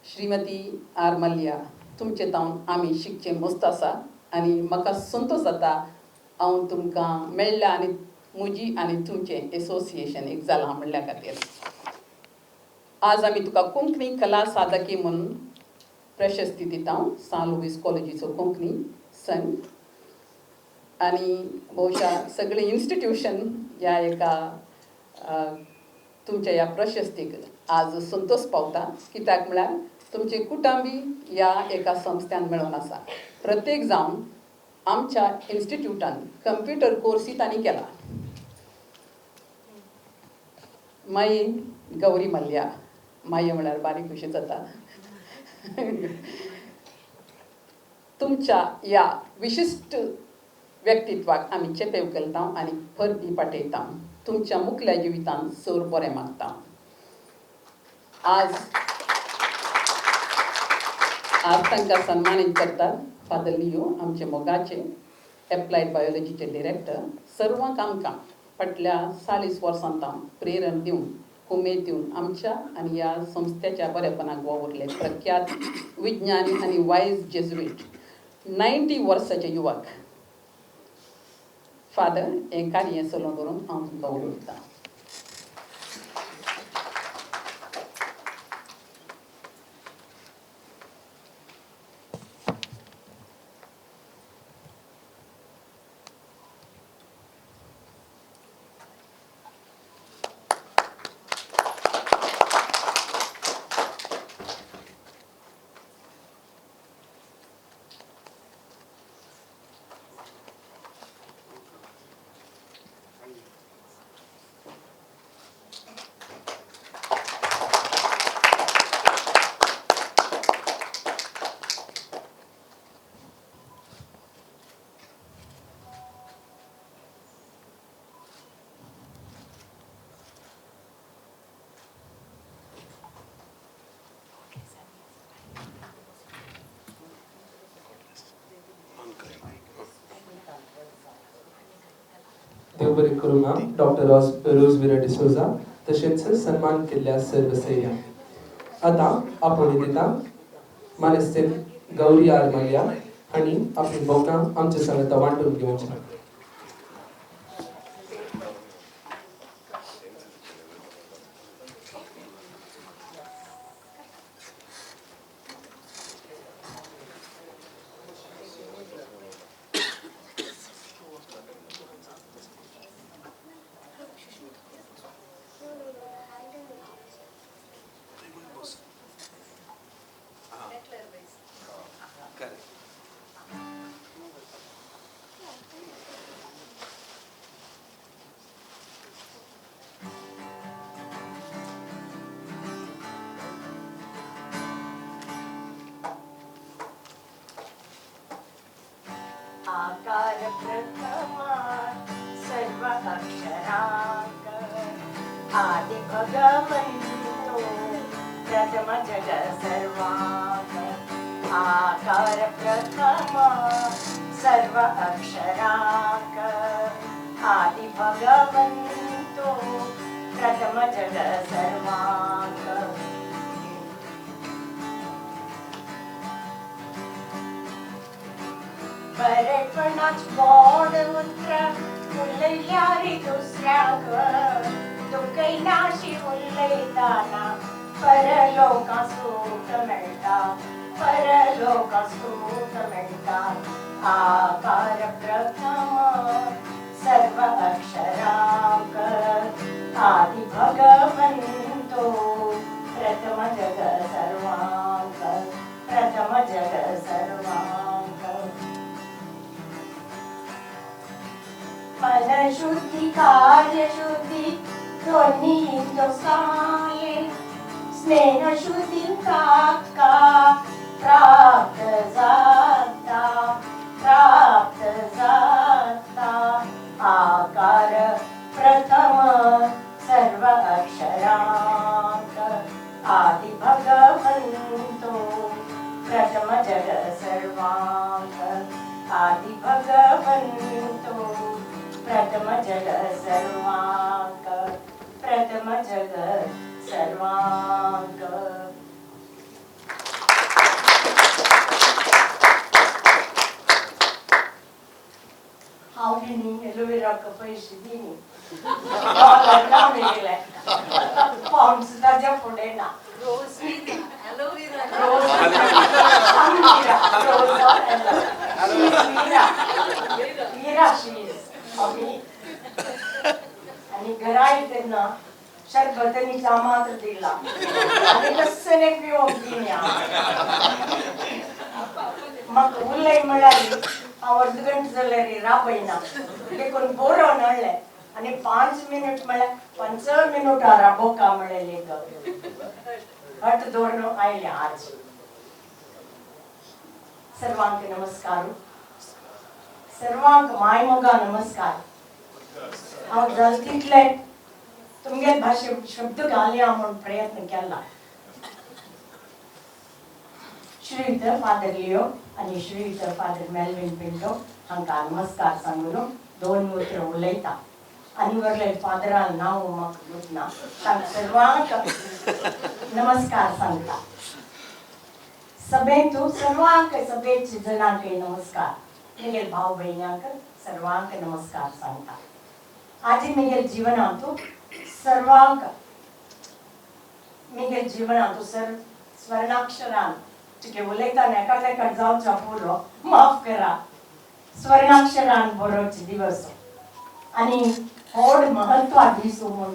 श्रीमती आर मल्ल्या तुमचे तावन आमी शिकचें मस्त आसा आनी म्हाका संतोश जाता हांव तुमकां मेळ्ळ्या आनी म्हजी आनी तुमचें एसोसिएशन एक जालां म्हणल्या खातीर. आज आमी तुका कोंकणी कला साधकी म्हणून प्रशस्ती दिता सान लुईस कॉलेजीचो कोंकणी संघ आनी भोवशा सगळें इन्स्टिट्यूशन ह्या एका तुमच्या ह्या प्रशस्तीक आज संतोश पावता. कित्याक म्हळ्यार तुमचें कुटुंबी ह्या एका संस्थ्यान मेळोन आसा. प्रत्येक जावन आमच्या इन्स्टिट्यूटान कंप्युटर कोर्सूय तांणी केला. माई गौरी मल्ल्या, माये म्हळ्यार बारीक खुशी जाता. तुमच्या ह्या विशिश्ट व्यक्तित्वाक आमी चेपेव करता आनी परबी पाठयता. तुमच्या मुखल्या जिवितांत सर बरें मागता. आज आज तांकां सन्मानीत करतात फादर लियो आमचे मोगाचे एप्लायड बायोलॉजीचे डिरेक्टर. सर्वांक आमकां फाटल्या 40 वर्सां प्रेरण दिवन उमेद दिवन आमच्या आनी ह्या संस्थेच्या बरेपणाक वावुरले प्रख्यात विज्ञानी आनी वायज जेजुएट 90 वर्साचे युवक फादर हें कार्य चलोवन दवरून हांव तुमकां उलयतां. देव बरें करूं मॅम डॉक्टर रोजविरा डिसोजा तशेंच सन्मान केल्ल्या सर्व सैऱ्यांक. आतां आपोवणें दिता मानेस्त गौरी आर मल्ल्या हांणी आपली भावना आमच्या सांगाता वांटून घेवची. आकार प्रथमा सर्व अक्षरांक आदि भगवंतो प्रथम जग सर्वांक आकार प्रथमा सर्व अक्षरांक आदि भगवंतो प्रथम जग सर्वांक. बरेपणाच गोड उतर उलयल्यार दुसऱ्याक दुखयनाशी उलयताना परलोका सूख मेळटा परलोका सूख मेळटा. आकार प्रथम सर्व अक्षरांक आदि भगवंतो प्रथम जग सर्वांक प्रथम जग सर्वांक. मनशुद्धी कार्यशुद्धी दोन्ही दोसाले स्नेहशुद्धी काका प्राप्त जाता प्राप्त जाता. आकार प्रथम सर्व अक्षरांक आदि भगवंतो प्रथम जग सर्वांक आदि भगवंतो प्रथम जग सर्वांक प्रथम जग सर्वांक. हांव न्ही एलोवेराक पयशे दिनी मेळ्ळे पावंड ताज्या फुडें ना. मीरा शीज आमी आनी घरा येतना शरबत आनी च्या मात्र दिला आनी कसले पिवंक दिनी. म्हाका उलय म्हळ्यार हांव अर्द गंट जाल्यार राबयना देखून बरोवन हाडलें आनी 5 मिनट म्हळ्यार 5 मिनटां राबोका म्हळ्ळें लेखक हट दवरून आयलें. आज सर्वांक नमस्कार. सर्वांक माय मोगा नमस्कार. हांव जाता तितले तुमगे भाशे शब्द घालया म्हूण प्रयत्न केला. श्रीयुत फादर लियो आनी श्रीयुत फादर मेल्विन पिंटो हांकां नमस्कार सांगून 2 उतरां उलयता. आनी वरले फादरान नांव म्हाका गुतना तांकां सर्वांक नमस्कार सांगता. सभेंत सर्वांक सभेच्या जणांक नमस्कार. मेगेल भाव भयण्यांक सर्वांक नमस्कार सांगता. आजी मेगेल जीवनांत सर्वांक मेगेल जीवनांत सर स्वर्णाक्षरान तुगे उलयतना एकामेकाक जावच्या पुरो माफ करा स्वर्णाक्षरान बरोवचे दिवस आनी व्हड महत्वा दीस म्हूण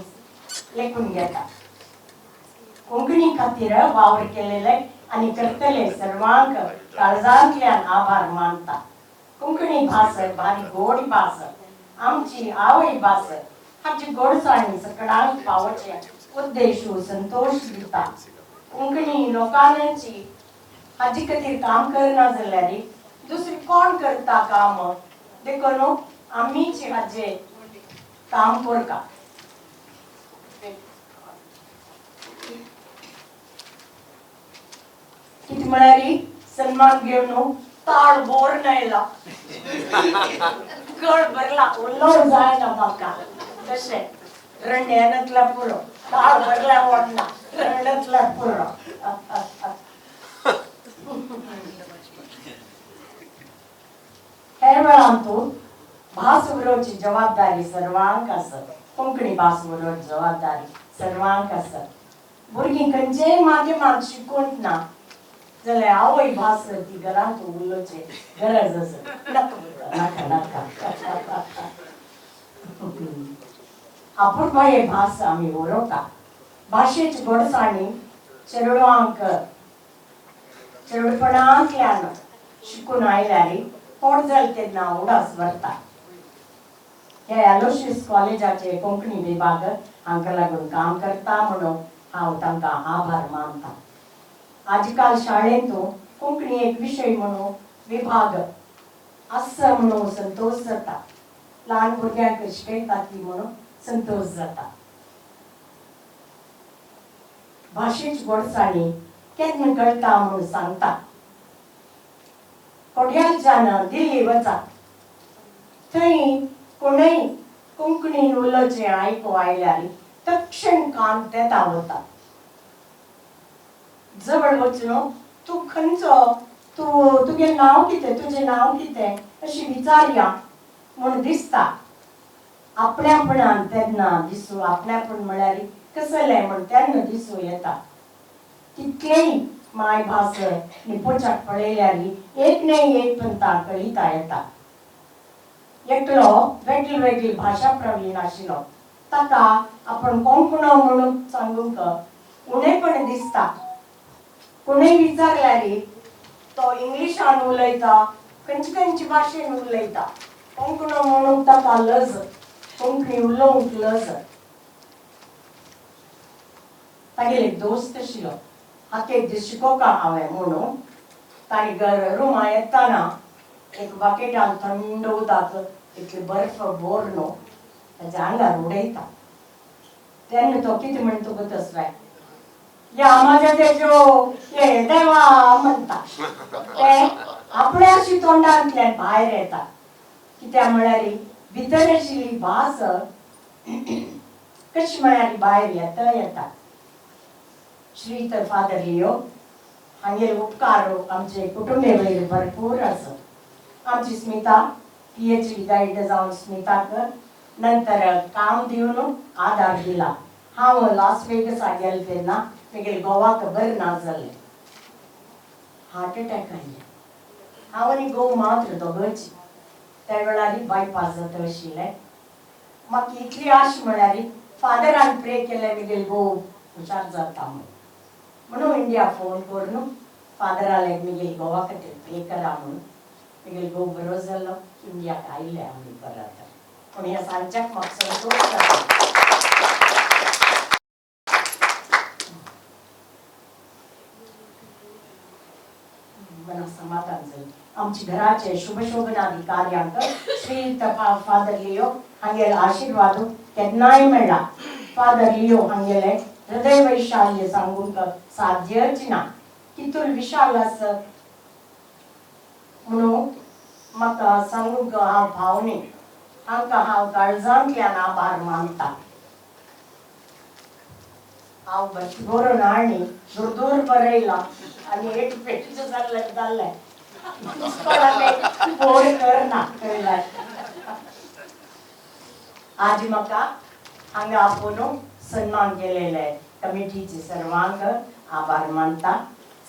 लेखून घेता. कोंकणी खातीर वावर केलेले आनी करतले सर्वांक काळजांतल्यान आभार मानता. कोंकणी भास भारी गोड भास आमची आवय भास आमची गोडसाणी सकडांक पावोवचे उद्देश संतोष दिता. कोंकणी लोकांची हाजे खातीर काम करना जाल्यार दुसरी कोण करता काम देखून आमीच हाजे काम करता. कितें म्हळ्यार सन्मान घेवन ताळ बोर आयला गळ भरला उलोवंक जायना म्हाका तशें रडण्यातल्या पुरो ताळ भरला ओडना रडण्यातल्या पुरो. हे वेळान तूं भास उलोवची जबाबदारी सर्वांक आसा. कोंकणी भास उलोवची जबाबदारी सर्वांक आसा. भुरगीं खंयचेय माध्यमांत शिकूंक ना जाल्यार आवय भास ती घरांत उलोवची गरज आसा. नाका नाका नाका अपुरबाये भास आमी उलोवता. भाशेची गोडसाणी चेडवांक चेडपणांतल्यान शिकून आयल्यार पोट जालें तेन्ना उडास भरता. ह्या एलोशियस कॉलेजाचे कोंकणी विभाग हांकां लागून काम करता म्हणून हांव तांकां आभार मानता. आजकाल शाळेंत कोंकणी एक विशय म्हणून विभाग आसा म्हणून संतोश जाता. ल्हान भुरग्यांक शिकयता ती म्हणून संतोश जाता. भाशेची गोडसाणी केन्ना कळटा म्हणून सांगता. कोड्यालच्यान दिल्ली वचा थंय कोणय कोंकणी उलोवचें आयकूं आयल्यार तक्षण कान तेता वता. जवळ वचून तूं खंयचो, तूं तुगेलें नांव कितें, तुजें नांव कितें अशी विचारया म्हूण दिसता. आपल्यापणान तेन्ना दिसूं, आपल्यापण म्हळ्यार कसलें म्हूण तेन्ना दिसूं येता. तितलेंय मायभास निपोच्याक पळयल्यार एक न्हय एक पंता कळिता येता. एकलो वेगळी वेगळी भाशा प्रवीण आशिल्लो ताका आपण कोंकणो म्हणून सांगूंक उणेपण दिसता. कोणूय विचारल्यार तो इंग्लिशान उलयता, खंयचे खंयचे भाशेन उलयता. कोंकणो म्हणूंक ताका लज, कोंकणी उलोवंक लज. तागेले एक दोस्त आशिल्लो, हाका एक दीस शिकोवका हांवें म्हणून ताणी घर रुमा येताना एक बाकेटान थंड उदक इतली बर्फ बोर न्हू ताच्या आंगार उडयता. तेन्ना तो कितें म्हणटा तुका तसलें या माझ्या तेजो ये देवा म्हणटा. ते आपल्याशी तोंडांतल्यान भायर येता. कित्याक म्हळ्यार भितर आशिल्ली भास कशी म्हळ्यार भायर येता येता. श्री तर फादर लियो हांगेले उपकार आमचे कुटुंबे वयर भरपूर आसा. आमची स्मिता PhD guide जावन स्मिताक नंतर काम दिवन आदार दिला. हांव लास वेगसा गेलें तेन्ना म्हगेले घोवाक बरें ना जालें, हार्ट अटॅक आयलें. हांव आनी घोव मात्र दोगच. त्या वेळार बायपास जाता आशिल्लें. म्हाका इतली आश म्हळ्यार फादरान प्रे केलें म्हगेले घोव हुशार जाता म्हूण. म्हणून इंडिया फोन करून फादराले म्हगेले घोवा खातीर प्रे करा म्हणून. म्हगेले घोव बरो जालो, इंडियाक आयले आमी परत. पूण ह्या सांजच्याक म्हाका संतोश जाता. मना समाधान जालें. आमच्या घराचे शुभशोभनादी कार्यांक श्री फादर लियो हांगेले आशिर्वाद केन्नाय मेळ्ळा. फादर लियो हांगेले हृदय वैशाल्य सांगूंक साध्यच ना. कितूल विशाल आसा म्हणून म्हाका सांगूंक हांव भावनी. हांकां हांव काळजांतल्यान आभार मानता. हांव बरोवन हाडली दूर दूर बरयलां आनी एक पेटीचें जाल्लें जाल्लें बोर करना कळ्ळें. आज म्हाका हांगा आपोवन सन्मान केलेले कमिटीचे सर्वांक आभार मानता.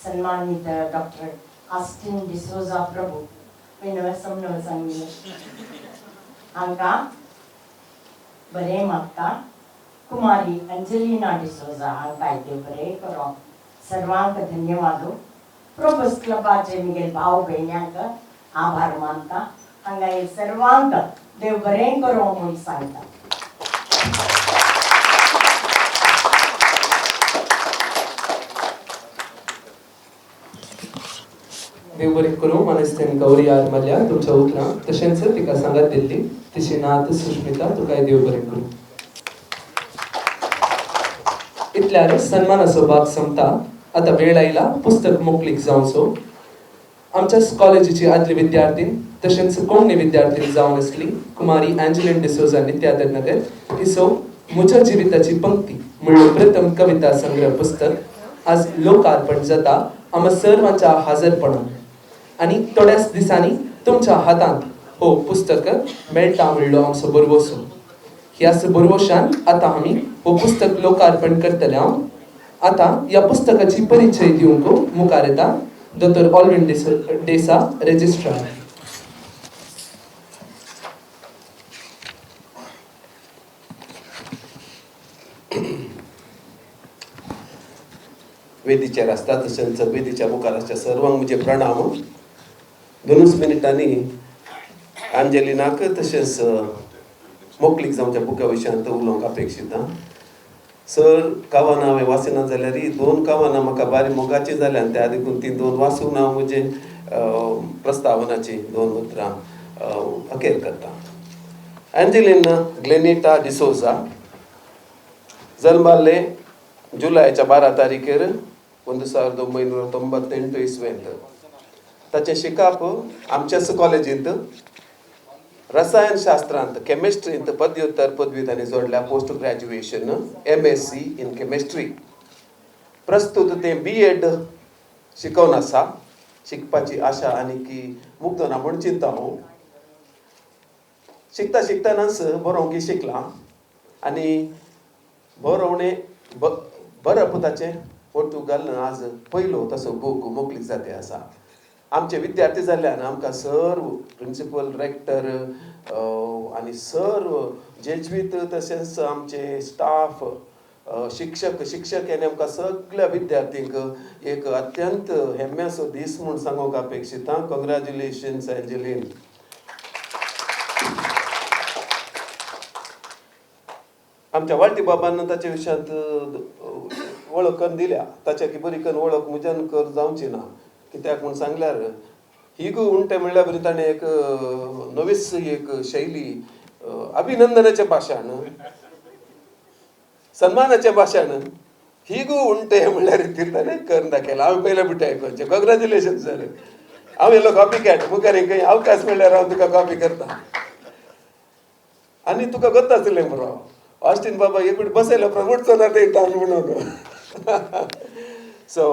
सन्मानीत डॉक्टर आस्टीन डिसोजा प्रभू समजून सांगिल्लें हांकां बरें मागता. कुमारी अंजलिना डिसोजा हांकां देव बरें करो. सर्वांक धन्यवाद. प्रोबस क्लबाचे म्हगेले भाव भयण्यांक आभार मानता. हांगा सर्वांक देव बरें करो म्हूण सांगता. देव बरें करूं मानेस्तेन गौरी आर मल्या तुमच्या उतरां तशेंच तिका सांगात दिल्ली तिची नात सुष्मिता तुकाय देव बरें करूं. इतल्यार सन्मानाचो भाग संपता. आतां वेळ आयला पुस्तक मोकळीक जावचो. आमच्या कॉलेजीची आदली विद्यार्थी तशेंच कोंकणी विद्यार्थी जावन आसली कुमारी एंजलिन डिसोजा नित्यादर नगर हिचो म्हज्या जिविताची पंक्ती म्हणलो प्रथम कविता संग्रह पुस्तक आज लोकार्पण जाता आमच्या सर्वांच्या हाजरपणान. आनी थोड्याच दिसांनी तुमच्या हातांत हो पुस्तक मेळटा म्हणलो आमचो बरवसो. ह्याच बरवशान आतां आमी हो पुस्तक लोकार्पण करतले. हांव आतां ह्या पुस्तकाची परिचय दिवंक मुखार येता दोतोर ऑलविन डेसा रजिस्ट्रार. वेदीचेर आसता तशेंच वेदीच्या मुखार आसच्या सर्वांक म्हजे प्रणाम. दोनूच मिनटांनी अंजलिनाक तशेंच मोकळीक जावच्या बुका विशयांत उलोवंक अपेक्षिता. सर कवनां हांवें वाचिना जाल्यार दोन कवनां म्हाका बारी मोगाची जाल्यान त्या देखून ती दोन वाचून हांव म्हजें प्रस्तावनाची दोन उतरां अखेर करता. एंजेलीन ग्लेनिटा डिसोजा जल्माल्ले जुलयाच्या 12 तारीखेर 1998 इस्वेंत. ताचें शिकप आमच्याच कॉलेजींत रसायनशास्त्रांत केमिस्ट्रींत पदव्युत्तर पदवी ताणें जोडल्या, post graduation MSc in chemistry. प्रस्तुत तें BEd शिकोवन आसा. शिकपाची आशा आनी की मुक्त ना म्हूण चिंता हांव. शिकता शिकतनाच बरोवंक शिकलां आनी बरोवणें बरप ताचें पोर्तुगाल आज पयलो तसो बूक मोकळीक जाते आसा. आमचे विद्यार्थी जाल्ल्यान आमकां सर्व प्रिंसिपल, रेक्टर आनी सर्व जेज्वीत तशेंच आमचे स्टाफ, शिक्षक शिक्षक हेणे आमकां सगळ्या विद्यार्थींक एक अत्यंत हेम्याचो दीस म्हूण सांगूंक अपेक्षिता. कॉंग्रॅच्युलेशन्स एंजेलीन. आमच्या वाळटी बाबान ताच्या विशयांत वळख करून दिल्या, ताच्या की बरी करून वळख म्हज्यान कर जावची ना. कित्याक म्हूण सांगल्यार ही गो उंटे म्हणल्यार बरी ताणें एक नवीच एक शैली, अभिनंदनाचें भाशण, सन्मानाचें भाशण ही गो उंटे म्हणल्यार रितीर ताणें करून दाखयलां. हांवें पयल्या बुटे आयकोवचें. Congratulation sir. हांव येयलो कॉपी कॅट मुखार खंय अवकाश म्हणल्यार हांव तुका कॉपी करता आनी तुका गोत्ता आसलें बरो. ऑस्टीन बाबा एक फावटी बसयलो उपरांत उठचो ना ते ताण म्हणून. सो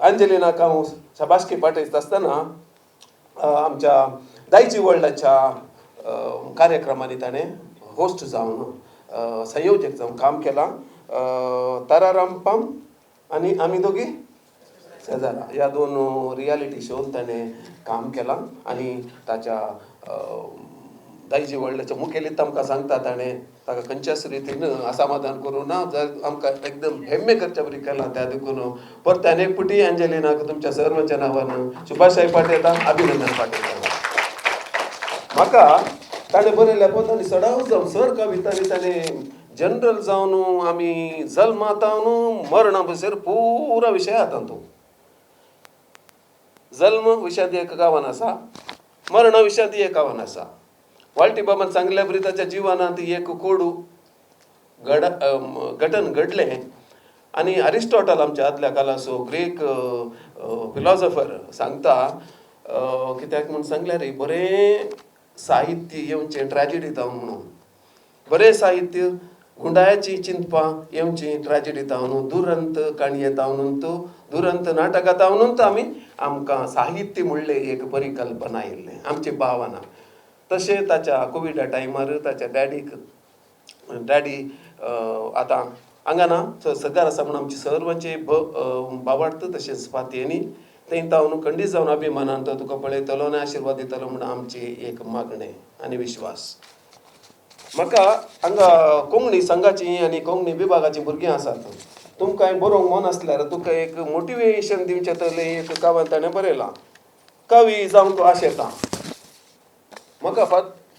अंजलिनाक हांव शाबासकी पाठयता आसतना आमच्या दायजी वर्ल्डाच्या कार्यक्रमांनी ताणें होस्ट जावन, संयोजक जावन काम केलां. तारारामपाम आनी आमी दोगी शेजारा ह्या दोन रियालिटी शोन ताणें काम केलां आनी ताच्या दायजी वर्ल्डाच्या मुखेलीत आमकां सांगता ताणें ताका खंयच्याच रितीन असमाधान करूं ना, आमकां एकदम हेम्मे करच्या बरी केलां. त्या देखून परत्यान एक पुटी अंजलिनाक तुमच्या सर्वांच्या नांवान शुभाशय पाठयता, अभिनंदन पाठयता. म्हाका ताणें बरयल्ल्या पदांनी सडाव जावन सर कवितांनी ताणें जनरल जावन आमी जल्मातावन मरणा बसर पुरा विशय आतां तो जल्म विशयांत एक गांवान आसा, मरणा विशयांत एक गांवान आसा. वाळटी बाबान सांगल्या बरी ताच्या जिवनांत एक कोडू घटन घडलें आनी अरिस्टॉटल आमच्या आदल्या काळाचो ग्रीक फिलॉसॉफर सांगता कित्याक म्हूण सांगल्यार बरें साहित्य येवचें ट्रॅजिडी जावन म्हणून, बरें साहित्य गुंडायाची चिंतपां येवचीं ट्रॅजिडी जावन, दुरंत काणये जावन, दुरंत नाटकां जावन आमी आमकां साहित्य म्हणलें एक परिकल्पना आयिल्लें आमची भावना. तशें ताच्या कोविडा टायमार ताच्या डॅडीक, डॅडी आतां हांगा ना सगार आसा म्हूण आमची सर्वांचे भावार्थ तशेंच फातयेनी थंय तावन खंडीत जावन अभिमानान तो तुका पळयतलो आनी आशिर्वाद दितलो म्हूण आमची एक मागणें आनी विश्वास. म्हाका हांगा कोंकणी संघाची आनी कोंकणी विभागाची भुरगीं आसात, तुमकां बरोवंक मन आसल्यार तुका एक मोटिवेशन दिवचें तसलें एक कवन ताणें बरयलां, कवी जावंक आशेता. म्हाका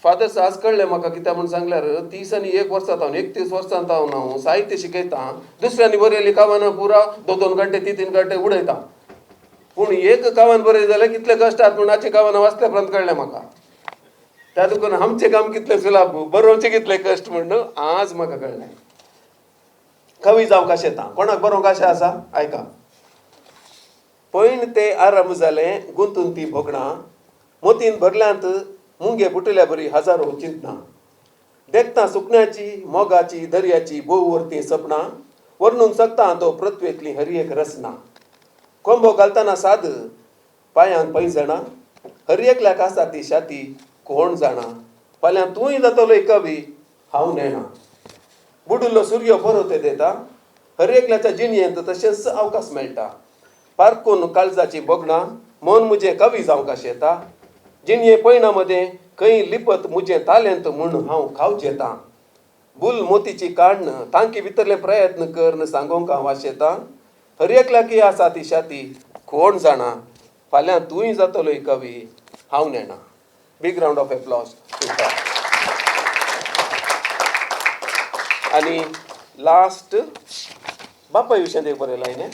फादर्स आज कळ्ळें म्हाका कित्याक म्हूण सांगल्यार 31 वर्सां जावन 31 वर्सां जावन हांव साहित्य शिकयतां, दुसऱ्यांनी बरयल्ली कवनां पुरा 2-2 घंटे 3-3 घंटे उडयता, पूण एक कवन बरयलें जाल्यार कितले कश्ट आसात म्हूण हाचें कवनां वाचल्या उपरांत कळ्ळें म्हाका. त्या देखून आमचें काम कितलें सुलाभ, बरोवचें कितलें कश्ट म्हूण आज म्हाका कळ्ळें. कवी जावंक आशेता, कोणाक बरोवंक आशा आसा आयका. पयण ते आरंभ जालें गुंतून ती भोगणां, मोतीन भरल्यांत मुंगे फुटल्या बरी हजारो चिंतना, देखता सुकण्याची मोगाची दर्याची भोव वरती सपनां, वर्णूंक शकता तो पृथ्वेंतली हर एक रचना, कोंबो घालतना साद पांयांक पैजणां, हर एकल्याक आसा ती शाती कोण जाणा, फाल्यां तूंय जातलो कवी हांव नेणा, बुडिल्लो सुर्य परत येता, हर एकल्याच्या जिणयेंत तशेंच अवकाश मेळटा, पारकून काळजाची भोगणां मन म्हजें कवी जावंक आशेता, जिणये पयणा मदें खंय लिपत म्हजें तालेंत म्हूण हांव खावचेता, बुल मोतीची काण्ण तांकी भितरले प्रयत्न करन सांगोंक हांव आशेतां, हर एकल्याक आसा ती शाती कोण जाणा, फाल्यां तूंय जातलो कवी हांव नेणा. बिग रावंड ऑफ एप्लॉज तुका. आनी लास्ट बापाय विशयांत एक बरयलां हांवें,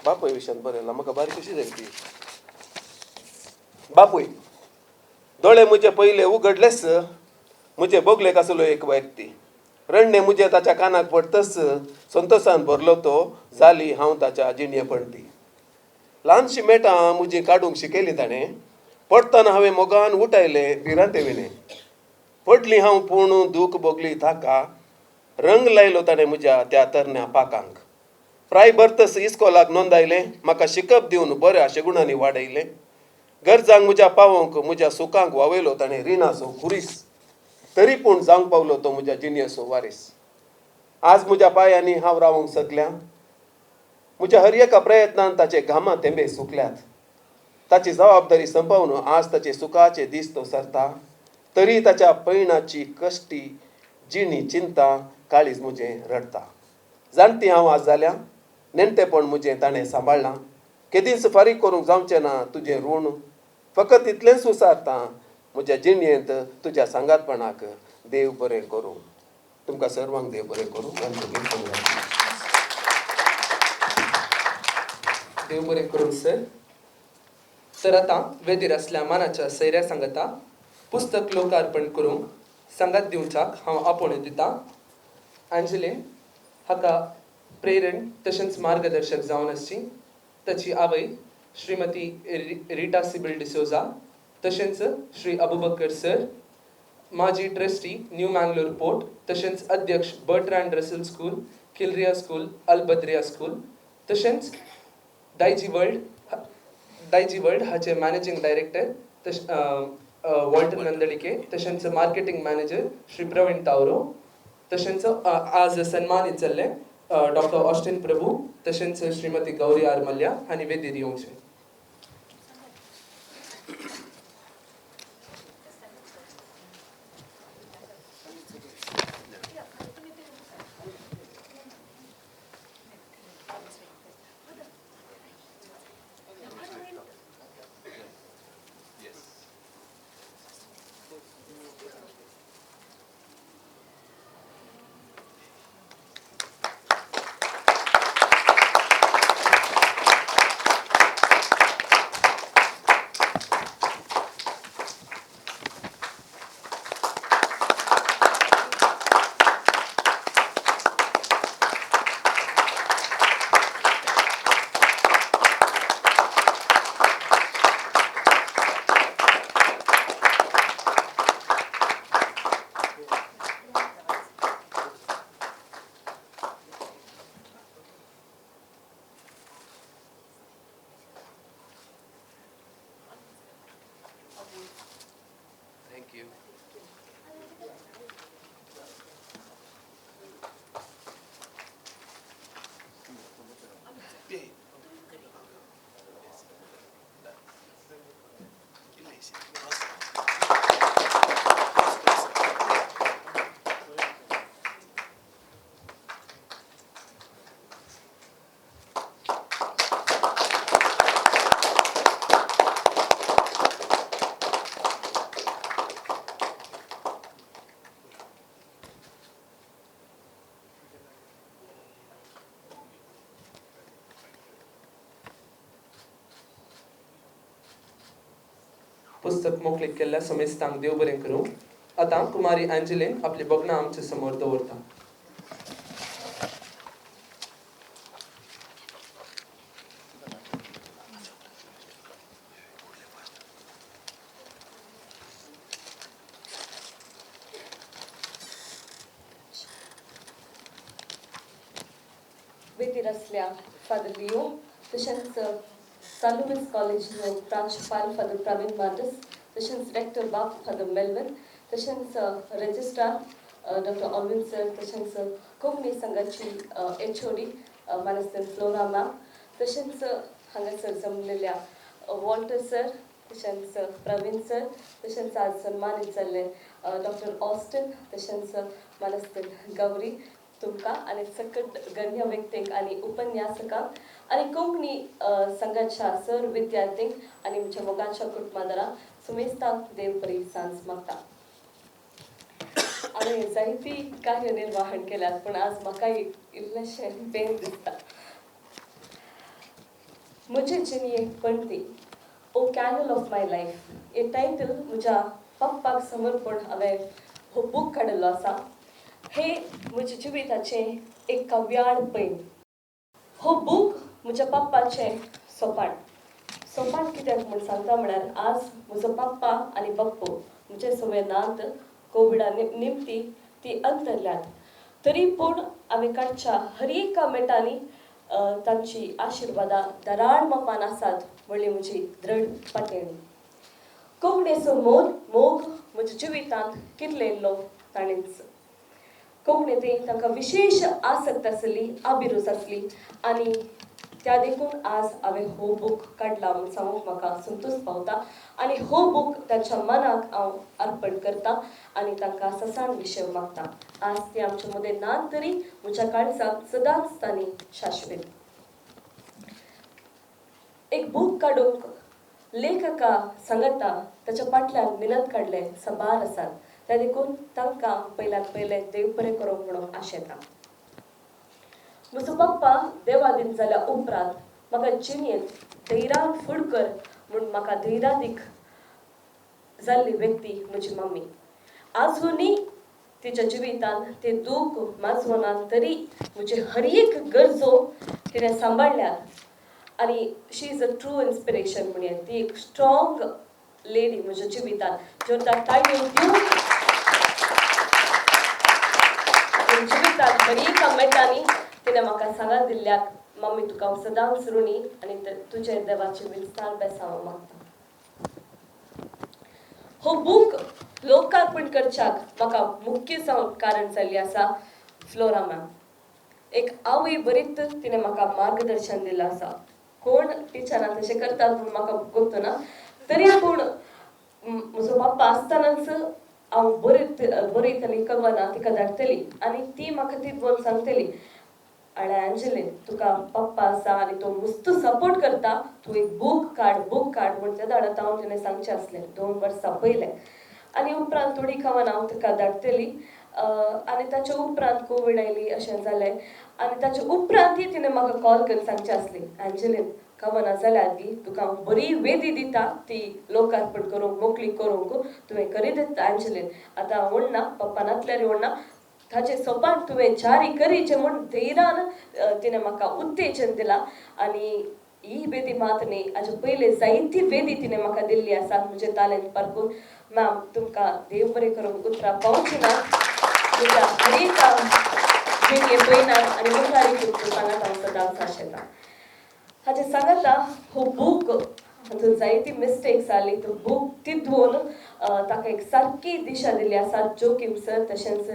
बापाय विशयांत बरयलां, म्हाका बारीक कशी जाली ती. बापूय दोळे म्हजे पयले उगडलेच म्हजे बोगलेक आसलो एक व्यक्ती रडणें म्हजें ताच्या कानाक पडतच संतोशान भरलो तो जाली हांव ताच्या जिणये पणटी. ल्हानशीं मेटां म्हजी काडूंक शिकयली ताणें पडटना हांवें मोगान उठायलें भिरांते विणें पडली हांव पूण दूख भोगली ताका रंग लायलो ताणें म्हज्या त्या तरण्या पाकांक. प्राय भरतस इस्कोलाक नोंदायलें म्हाका शिकप दिवन बऱ्या शेगुणांनी वाडयलें गरजांक म्हज्या पावोवंक म्हज्या सुखांक वावयलो ताणें रिणाचो खुरीस तरी पूण जावंक पावलो तो म्हज्या जिणयेचो वारीस. आज म्हज्या पांयांनी हांव रावंक शकल्या म्हज्या हर एका प्रयत्नान ताचे घामा तेंबे सुकल्यात ताची जबाबदारी संपोवन आज ताचे सुखाचे दीस तो सरता तरी ताच्या पयणाची कश्टी जिणी चिंता काळीज म्हजें रडटा. जाणटी हांव आज जाल्या नेणटेपण म्हजें ताणें सांबाळ्ळां केदींच फारीक करूंक जावचें ना तुजें ऋण फकत इतलेंच विचारता म्हज्या जिणयेंत तुज्या सांगातपणाक देव बरें करूं. तुमकां सर्वांक देव बरें करूं. देव बरें करूं सर. तर आतां वेदीर आसल्या मानाच्या सैऱ्या सांगता पुस्तक लोकार्पण करूंक सांगात दिवच्याक हांव आपोवणें दितां आंजलीन हाका प्रेरण तशेंच मार्गदर्शक जावन आसची ताची आवय श्रीमती रिटा सिबल डिसोजा तशेंच श्री अबुबकर सर माजी ट्रस्टी न्यू मँगलोर पोर्ट तशेंच अध्यक्ष Bertrand Russell school Kilria school Al Badriya school तशेंच दायजी वर्ल्ड हाचे मॅनेजींग डायरेक्टर तश वॉल्टर नंदळिके तशेंच मार्केटींग मॅनेजर श्री प्रवीण तावरो तशेंच आज सन्मानीत जाल्ले डॉक्टर ऑस्टिन प्रभू तशेंच श्रीमती गौरी आर मल्या हांणी वेदीर येवचें. Thank you. पुस्तक मोकळीक केल्ल्या समेस्तांक देव बरें करूं. आतां कुमारी आंजलीन आपली बगनां आमचे समोर दवरता. वेदीर आसल्या फादर लिओ तशेंच सालुमीस कॉलेजीचो प्रांशुपाल फादर प्रवीण मार्टस तशेंच रेक्टर बाब फादर मेल्विन तशेंच रजिस्ट्रार डॉक्टर ऑलविन सर तशेंच कोंकणी संघाची HOD मानस्तर फ्लोरा मॅम तशेंच हांगासर जमलेल्या वॉल्टर सर तशेंच प्रवीण सर तशेंच आज सन्मानीत जाल्ले डॉक्टर ऑस्टिन तशेंच मानस्तर गौरी तुमकां आनी सकट गण्य व्यक्तींक आनी उपन्यासकांक आनी कोंकणी संघाच्या सर विद्यार्थींक आनी म्हज्या मोगाच्या कुटुंबादारांक सुमेस्तांक देव बरी सांज मागता. हांवें जायती कार्यनिर्वाहण केल्यात पूण आज म्हाका इल्लेशें पेन दिसता. म्हजे जिणयेक पणटी O candle of my life hey title म्हज्या पप्पाक समर्पण हांवें हो बूक काडिल्लो आसा. हे म्हज्या जिविताचें एक काव्याळ पैन. हो बूक म्हज्या पप्पाचें सोपाण. सोपाण कित्याक म्हूण सांगता म्हळ्यार आज म्हजो पप्पा आनी बाप्पू म्हजे सगळे नात कोविडा निमती ती अंतरल्यात, तरी पूण आमी काडच्या हर एका मिनटांनी तांची आशिर्वादां दराळ मापान आसात म्हणली म्हजी दृढ पातयणी. कोंकणीचो मोग म्हज्या जिवितांत कितलेलो ताणेंच. कोंकणी ती तांकां विशेश आसक्त आसली, अभिरूच आसली आनी त्या देखून आज हांवें हो बूक काडला म्हूण सांगूंक म्हाका संतोश पावता आनी हो बूक तांच्या मनाक हांव अर्पण करता आनी तांकां ससाण विशय मागता. आज ती आमच्या मदें ना तरी म्हज्या काळजाक सदांच तांणी शाश्वीत. एक बूक काडूंक लेखका सांगता ताच्या फाटल्यान मिनत काडले साबार आसात, त्या देखून तांकां पयल्यान पयलें देव बरें करूंक म्हणून आशेता. म्हजो पप्पा देवादीन जाल्या उपरांत म्हाका जिणेंत धैर्यान फुडकर म्हूण म्हाका धैर्यादीक जाल्ली व्यक्ती म्हजी मम्मी. आजुनूय तिच्या जिवितांत ते दूख माजवना तरी म्हजी हर एक गरजो तिणें सांबाळ्ळ्यात आनी she is a true inspiration म्हणया. ती एक स्ट्रॉंग लेडी म्हज्या जिवितांत. जोरदार ताळयो दिवन जिवितांत हर एका मिनटांनी तिणें म्हाका सांगात दिल्ल्याक मम्मी तुका हांव सदांच ऋणी आनी तुजे देवाचे विस्तार बेसांव मागता. हो बूक लोकार्पण करच्याक म्हाका मुख्य जावन कारण जाल्ली आसा फ्लोरा मॅम. एक आवय बरीच तिणें म्हाका मार्गदर्शन दिलां आसा. कोण टिचरां तशें करतात म्हूण म्हाका गोत्त ना, तरी पूण म्हजो बाप्पा आसतनाच हांव बरयतली कवनां तिका धाडटली आनी ती म्हाका ती पळोवन सांगतली, आळे अंजली तुका पप्पा आसा आनी तो मुस्त सपोर्ट करता, तूं एक बूक काड बूक काड म्हूण ते धाडत हांव तिणें सांगचें आसलें 2 वर्सां पयलें. आनी उपरांत थोडी कवनां हांव तिका धाडटली आनी ताच्या उपरांत कोवीड आयली अशें जालें आनी ताच्या उपरांतय तिणें म्हाका कॉल करून सांगचें आसलें, अंजलीन कवनां जाल्यार गी तुका हांव बरी वेदी दिता ती लोकार्पण करूंक मोकळी करूंक तुवें करी दिता अंजलीन. आतां व्हडना पप्पा नातल्यार व्हडना ताचें सोपान तुवें जारी करीचें म्हूण धैर्यान तिणें म्हाका उत्तेजन दिलां. आनी ही वेदी मात न्ही, हाजे पयले जायती वेदी तिणें म्हाका दिल्ली आसा म्हजें तालेंत पारकून. मॅम तुमकां देव बरें करूंक उतरां पावची ना, म्हज्या हर एका जिणये पयनात आनी मुखार तुमकां सांगात हांव सदांच आशेता. हाचें सांगाता हो बूक हातूंत जायती मिस्टेक्स जाली, तो बूक तितून ताका एक सारकी दिशा दिल्ली आसा जोकीम सर तशेंच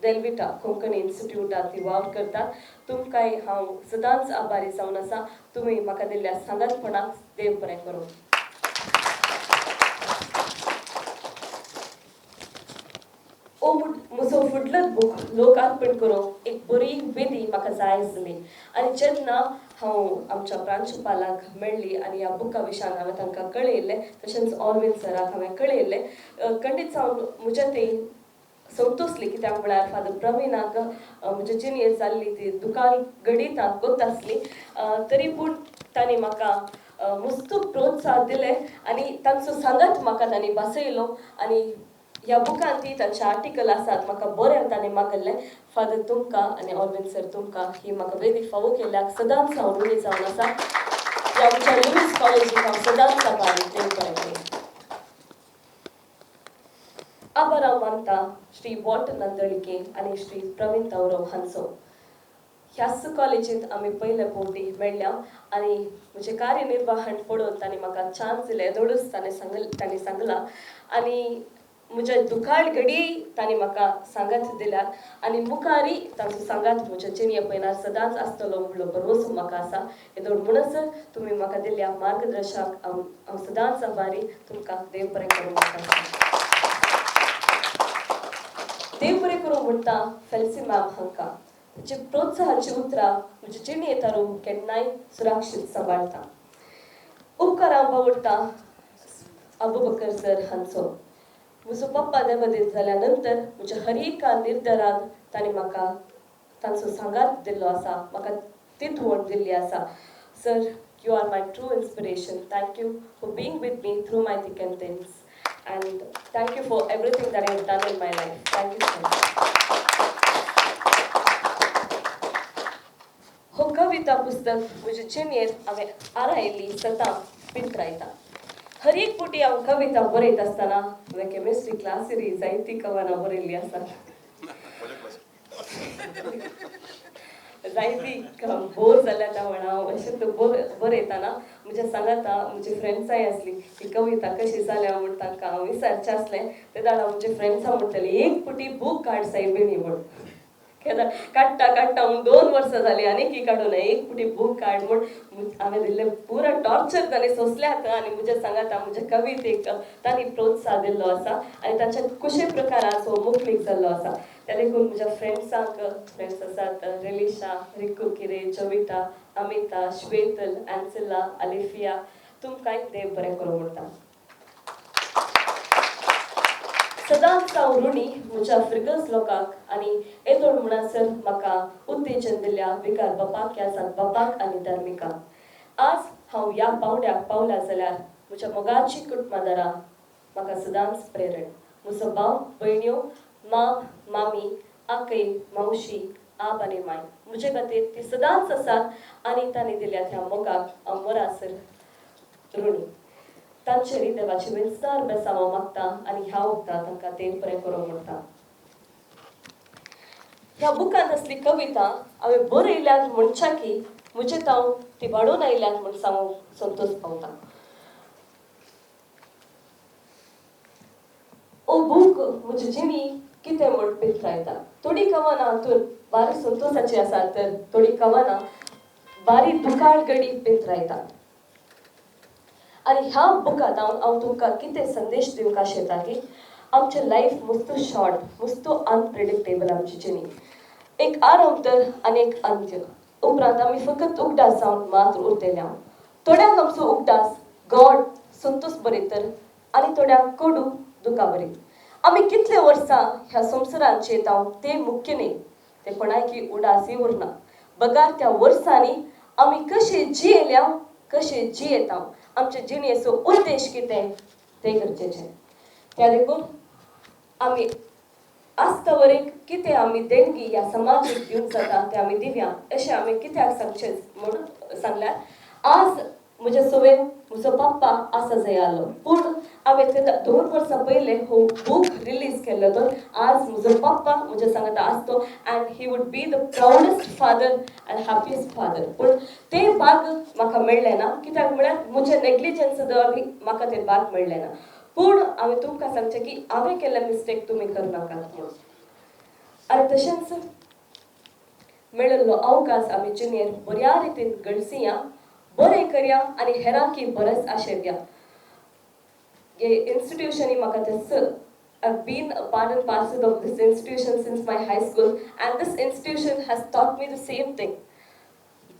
डेल्विटा कोंकणी इन्स्टिट्यूटात ती वावर करतात. तुमकांय हांव सदांच आभारी जावन आसा, तुमी म्हाका दिल्ल्या सांगातपणाक देव बरें करूं. ओ म्हजो फुडलो बूक लोकार्पण करूंक एक बरी वेदी म्हाका जाय आसली आनी जेन्ना हांव आमच्या प्रांशुपालाक मेळ्ळी आनी ह्या बुका विशयान हांवें तांकां कळयल्लें तशेंच ऑलवीन सराक हांवें कळयल्लें, खंडीत जावन म्हज्या ती संतोसली. कित्याक म्हळ्यार फादर प्रवीणाक म्हज्या जिणेंत जाल्ली ती दुकान गणितां गोत आसली, तरी पूण तांणी म्हाका मुस्त प्रोत्साहन दिलें आनी तांचो सांगात म्हाका तांणी बसयलो आनी ह्या बुकान ती तांचे आर्टिकल आसात म्हाका बरें तांणी मागल्लें. फादर तुमकां आनी ऑलवीन सर तुमकां ही म्हाका वेदी फावो केल्ल्याक सदांच हांव ऋणी जावन आसा. ह्या आमच्या लुईस कॉलेजीक हांव सदांच आभारी. देव बरें करूं. आभार हांव मानता श्री वॉल्टर नंदळिके आनी श्री प्रवीण तावरो हांचो. ह्याच कॉलेजींत आमी पयले फावटी मेळ्ळ्या आनी म्हजें कार्यनिर्वाहण पळोवन तांणी म्हाका चान्स दिले, दोडूच तांणी सांगलां आनी म्हज्या दुखाळ घडी तांणी म्हाका सांगात दिल्यात आनी मुखारय तांचो सांगात म्हज्या जिणये पयनार सदांच आसतलो म्हणलो भरवंसो म्हाका आसा. येदोळ म्हणसर तुमी म्हाका दिल्ल्या मार्गदर्शनाक हांव सदांच आभारी. तुमकां देव बरें करूं म्हाका. देव बरें करूं म्हणटा फेल्सी मॅम हांकां ताची प्रोत्साहाची उतरां म्हज्या जिणये तारू केन्नाय सुरक्षीत सांबाळटा. उपकार हांव बावडटा अबू बकर सर हांचो. म्हजो पप्पा देवदीत जाल्या नंतर म्हज्या हर एका निर्धारान तांणी म्हाका तांचो सांगात दिल्लो आसा, म्हाका तितवण दिल्ली आसा. Sir You are my true inspiration. Thank you for being with me through my thick and thins. And thank you for everything that I have done in my life. Thank you so much. हो कविता पुस्तक म्हजे जिणेंत हांवें आरायल्ली सदां पिंतरायता. हर एक पुटी हांव कविता बरयता आसतना हांवें केमिस्ट्री क्लासीरी जायती कवनां बरयल्ली आसात. जायती बोर जाल्या त्या म्हणा हांव अशें बरयतना म्हज्या सांगाता म्हजी फ्रेंड्सांय आसली ही कविता कशी जाल्या म्हूण तांकां हांव विचारचें आसलें ते जाणा म्हजे फ्रेंड्सां म्हणटलीं एक पुटी बूक काड सायबिणी म्हूण केन्ना काडटा काडटा म्हूण 2 वर्सां जालीं आनी की काडूं ना एक पुटी बूक काड म्हूण हांवें दिल्लें पुरा टॉर्चर तांणी सोंसल्यात आनी म्हज्या सांगाता म्हज्या कवितेक तांणी प्रोत्साह दिल्लो आसा आनी तांच्या कुशे प्रकाराचो मुखलीक जाल्लो आसा. त्या देखून म्हज्या फ्रेंड्सांक फ्रेंड्स आसात रेलिशा, रिकू किरे, जविता, अमिता, श्वेतल, एन्सिला, अलिफिया तुमकांय देव बरें करूं म्हणटा. सदांच हांव ऋणी म्हज्या फिरगज लोकांक आनी येदोळ म्हणसर म्हाका उत्तेजन दिल्या विकार बापाक ह्या सात बापाक आनी धर्मिकाक. आज हांव ह्या पावंड्याक पावला जाल्यार म्हज्या मोगाची कुटुंबादारां म्हाका सदांच प्रेरण. म्हजो भाव, भयण्यो, माम, मामी, आकय, मावशी, आब आनी माय म्हजे खातीर ती सदांच आसात आनी तांणी दिल्या त्या मोगाक हांव मरासर ऋणी. तांचेर देवाची विस्तार बेसांव मागता आनी ह्या वखदां तांकां देव बरें करूंक म्हणटा. ह्या बुकांत आसली कविता हांवें बरयल्यात म्हणच्या की म्हजे तांव ती वाडोवन आयल्यात म्हूण सांगूंक संतोश पावता. ओ बूक म्हजी जिणी कितें म्हूण पिंतरायता. थोडी कवनां हातूंत बारी संतोशाची आसा तर थोडी कवनां बारी दुकाळ गडी पिंतरायता. आनी ह्या बुकांत हांव तुमकां कितें संदेश दिवंक आशेता की आमचें लायफ मुस्त शॉर्ट, मुस्त अनप्रेडिक्टेबल आमची जिणी. एक आरंभ तर आनी एक अंत्य. उपरांत आमी फकत उगडास जावन मात्र उरतले. थोड्यांक आमचो उगडास गॉड संतोष बरी तर आनी थोड्यांक कोडू दुकां बरी. आमी कितले वर्सां ह्या संवसारांत येता तें मुख्य न्ही, तें कोणायकी उडासय उरना. बगार त्या वर्सांनी आमी कशें जियेल्या, कशें जियेता, आमचे जिणेचो उद्देश कितें तें गरजेचें. त्या देखून आमी आस्तावरेक कितें आमी देणगी ह्या समाजीक दिवंक जाता तें आमी दिवया अशें आमी कित्याक सांगचें म्हूण सांगल्यार आज म्हज्या सवें म्हजो पप्पा आसा जंय आसलो पूण हांवें ते 2 वर्सां पयलें हो बूक रिलीज केल्लो तर आज म्हजो पप्पा म्हज्या सांगाता आसतो and he would be the proudest father and happiest father. पूण तें भाग म्हाका मेळ्ळें ना कित्याक म्हळ्यार म्हजें नेग्लिजन्स म्हाका तें भाग मेळ्ळें ना. पूण हांवें तुमकां सांगचें की हांवें केल्लें मिस्टेक तुमी करनाकात म्हणून. आनी तशेंच मेळिल्लो अवकाश आमी जिणेर बऱ्या रितीन गळसिया, बरें करया आनी हेरांकी बरेंच आशेवया. हे इन्स्टिट्यूशनी म्हाका तें I've been a part and parcel of this institution since my high school, and this institution has taught me the same thing,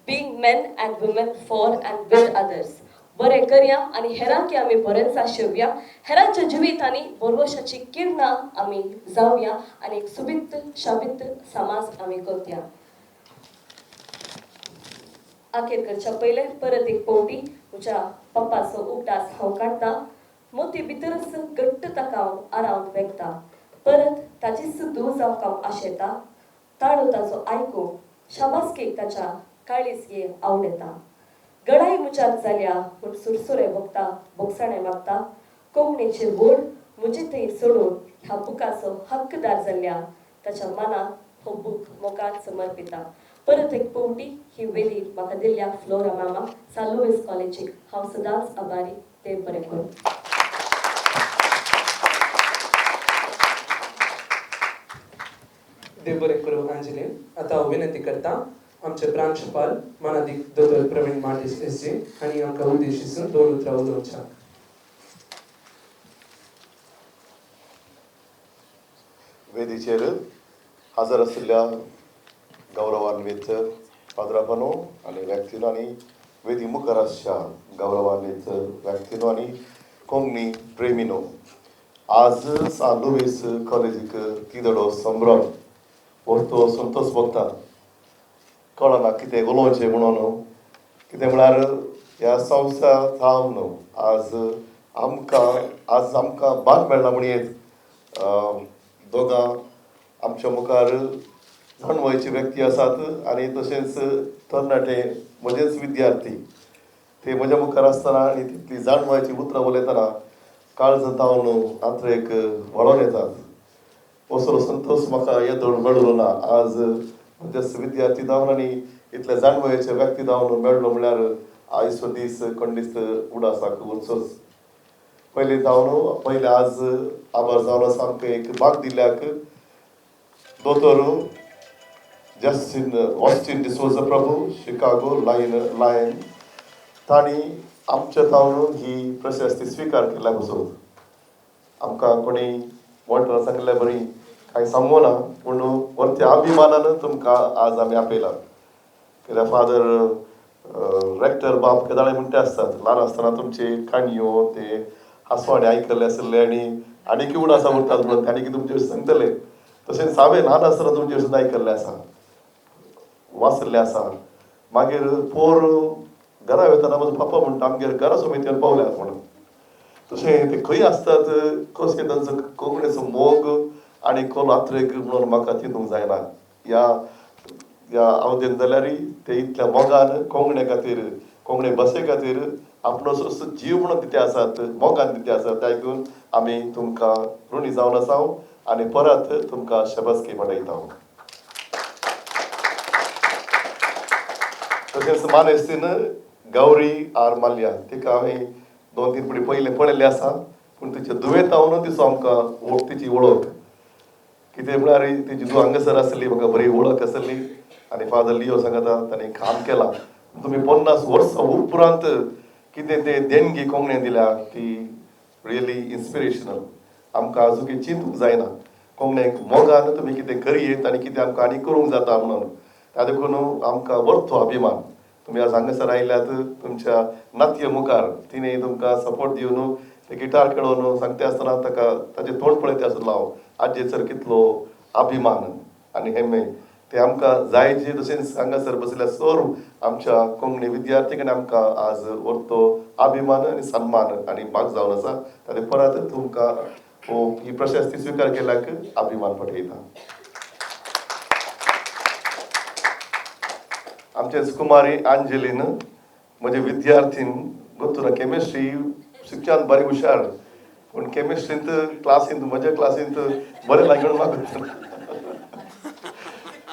being men and women for and with others. बरें करया आनी हेरांकी आमी बरेंच आशेवया, हेरांच्या जिवितांनी बरवशाची किरणां आमी जावया आनी एक सुबीत शाबीत समाज आमी करया. आखेर करच्या पयलें परत एक पवटी म्हज्या पप्पाचो उगडास हांव काडटा. मोती भितरच घट्ट ताका हांव आरावन वेगता, परत ताचीच धूव जावंक हांव आशेता. ताळो ताचो आयकूंक शाबासकेक ताच्या काळीज घे आवडेता. गडाय म्हज्यात जाल्या पूण सुरसुरे भोगता, भोगसाणें मागता. कोंकणीचे व्हड म्हजे थंय सोडून ह्या बुकाचो हक्कदार जाल्ल्या ताच्या मनाक हो बूक मोगान समर्पिता. परत एक पवटी ही वेदी म्हाका दिल्ल्या फ्लोरा मामा सान लुईस कॉलेजीक हांव सदांच आभारी. देव बरें करूं. देव बरें करूं अंजली. आतां हांव विनंती करता आमचे प्रांशुपाल मानादीक दोतोर प्रवीण मार्टीस एस जे आनी आमकां उद्देशीसून 2 उतरां उलोवच्या. वेदीचेर हजर आशिल्ल्या गौरवान्वित पाद्रापानो आनी व्यक्तीनो आनी वेदी मुखार आसच्या गौरवान्वित व्यक्तीनो आनी कोंकणी प्रेमीनो, आज सान लुईस कॉलेजीक किदडो संभ्रम वस्तू संतोष भोगता. कळना कितें उलोवचें म्हणून, कितें म्हळ्यार ह्या संस्था जावन आज आमकां भाग मेळ्ळा म्हणयेत. दोगां आमच्या मुखार जाणवयचे व्यक्ती आसात आनी तशेंच तरणाटे म्हजेच विद्यार्थी. ते म्हज्या मुखार आसतना आनी तितली जाणवायची उतरां उलयतना काळजां जावन आत्रेक व्हाळोन येतात. असलो संतोश म्हाका येदोळ मेळ्ळो ना. आज म्हजेच विद्यार्थी जावन आनी इतले जाणवयेचे व्यक्ती जावन मेळ्ळो म्हळ्यार आयचो दीस खंडीत उडासाक उरचोच. पयलीं जावन पयलें आज आभार जावन आसा आमकां एक भाग दिल्याक दोतोर Justin Austin D'Souza Prabhu, Chicago lion lion. तांणी आमच्या जावन ही प्रशस्ती स्विकार केल्या बसून आमकां कोणी वॉल्टरान सांगिल्ल्या बरी कांय सांगू ना, पूण वरत्या अभिमानान तुमकां आज आमी आपयला. कित्याक फादर रेक्टर बाब केदाळे म्हणटे आसतात, ल्हान आसतना तुमची काणयो ते हांसवाणे आयकल्ले आसले आनी आनीक उडासां उरतात म्हणून आनी तुमचे विशीं सांगतले. तशेंच हांवें ल्हान आसतना तुमचे विशीं आयकल्लें आसा, वाचल्लें आसा. मागीर पोर घरा वयतना म्हजो पापा म्हणटा, आमगेर घरा समेत पावल्यात म्हणून. तशें ते खंय आसतात, कशें तांचो कोंकणीचो मोग आनी कोलो आत्रेक म्हणून म्हाका चिंतूंक जायना. ह्या ह्या अवधेन जाल्यार ते इतल्या मोगान कोंकणे खातीर, कोंकणी भाशे खातीर आपलो जीव म्हणून तिथे आसात, मोगान तिथे आसात. ते आयकून आमी तुमकां ऋणी जावन आसा आनी परत तुमकां शबासकी पडयता. तशेंच मानेस्तीन गौरी आर माल्या, तिका हांवें 2-3 फावटी पयलें पळयल्लें आसा, पूण तिचे दुयेंत तिचो आमकां तिची वळख कितें म्हळ्यार तिची धूव हांगासर आसली, म्हाका बरी वळख आसली. आनी फादर लियो सांगता ताणें काम केलां. तुमी 50 वर्सां उपरांत कितें ते देणगी कोंकणीन दिल्या ती रियली इन्स्पिरेशनल. आमकां आजून चिंतूंक जायना कोंकणीक मोगान तुमी कितें करयेत आनी कितें आमकां आनी करूंक जाता म्हणून. त्या देखून आमकां वरतो अभिमान तुमी आज हांगासर आयल्यात. तुमच्या नातये मुखार तिणें तुमकां सपोर्ट दिवन ते गिटार खेळोवन सांगता आसतना ताका ताचें तोंड पळयता आसलो हांव, आजयेचो कितलो अभिमान आनी हेमे ते आमकां जायचे. तशेंच हांगासर बसल्या सर्व आमच्या कोंकणी विद्यार्थी आनी आमकां आज वरतो अभिमान आनी सन्मान आनी भाग जावन आसा. ताचे परत तुमकां हो ही प्रशस्ती स्विकार केल्याक अभिमान पठयता. आमचे कुमारी अंजलीन म्हजे विद्यार्थीन गोतुरा केमिस्ट्री शिक्षण बरी हुशार, पूण केमिस्ट्रींत क्लासींत म्हज्या क्लासींत बरें लागून म्हाका,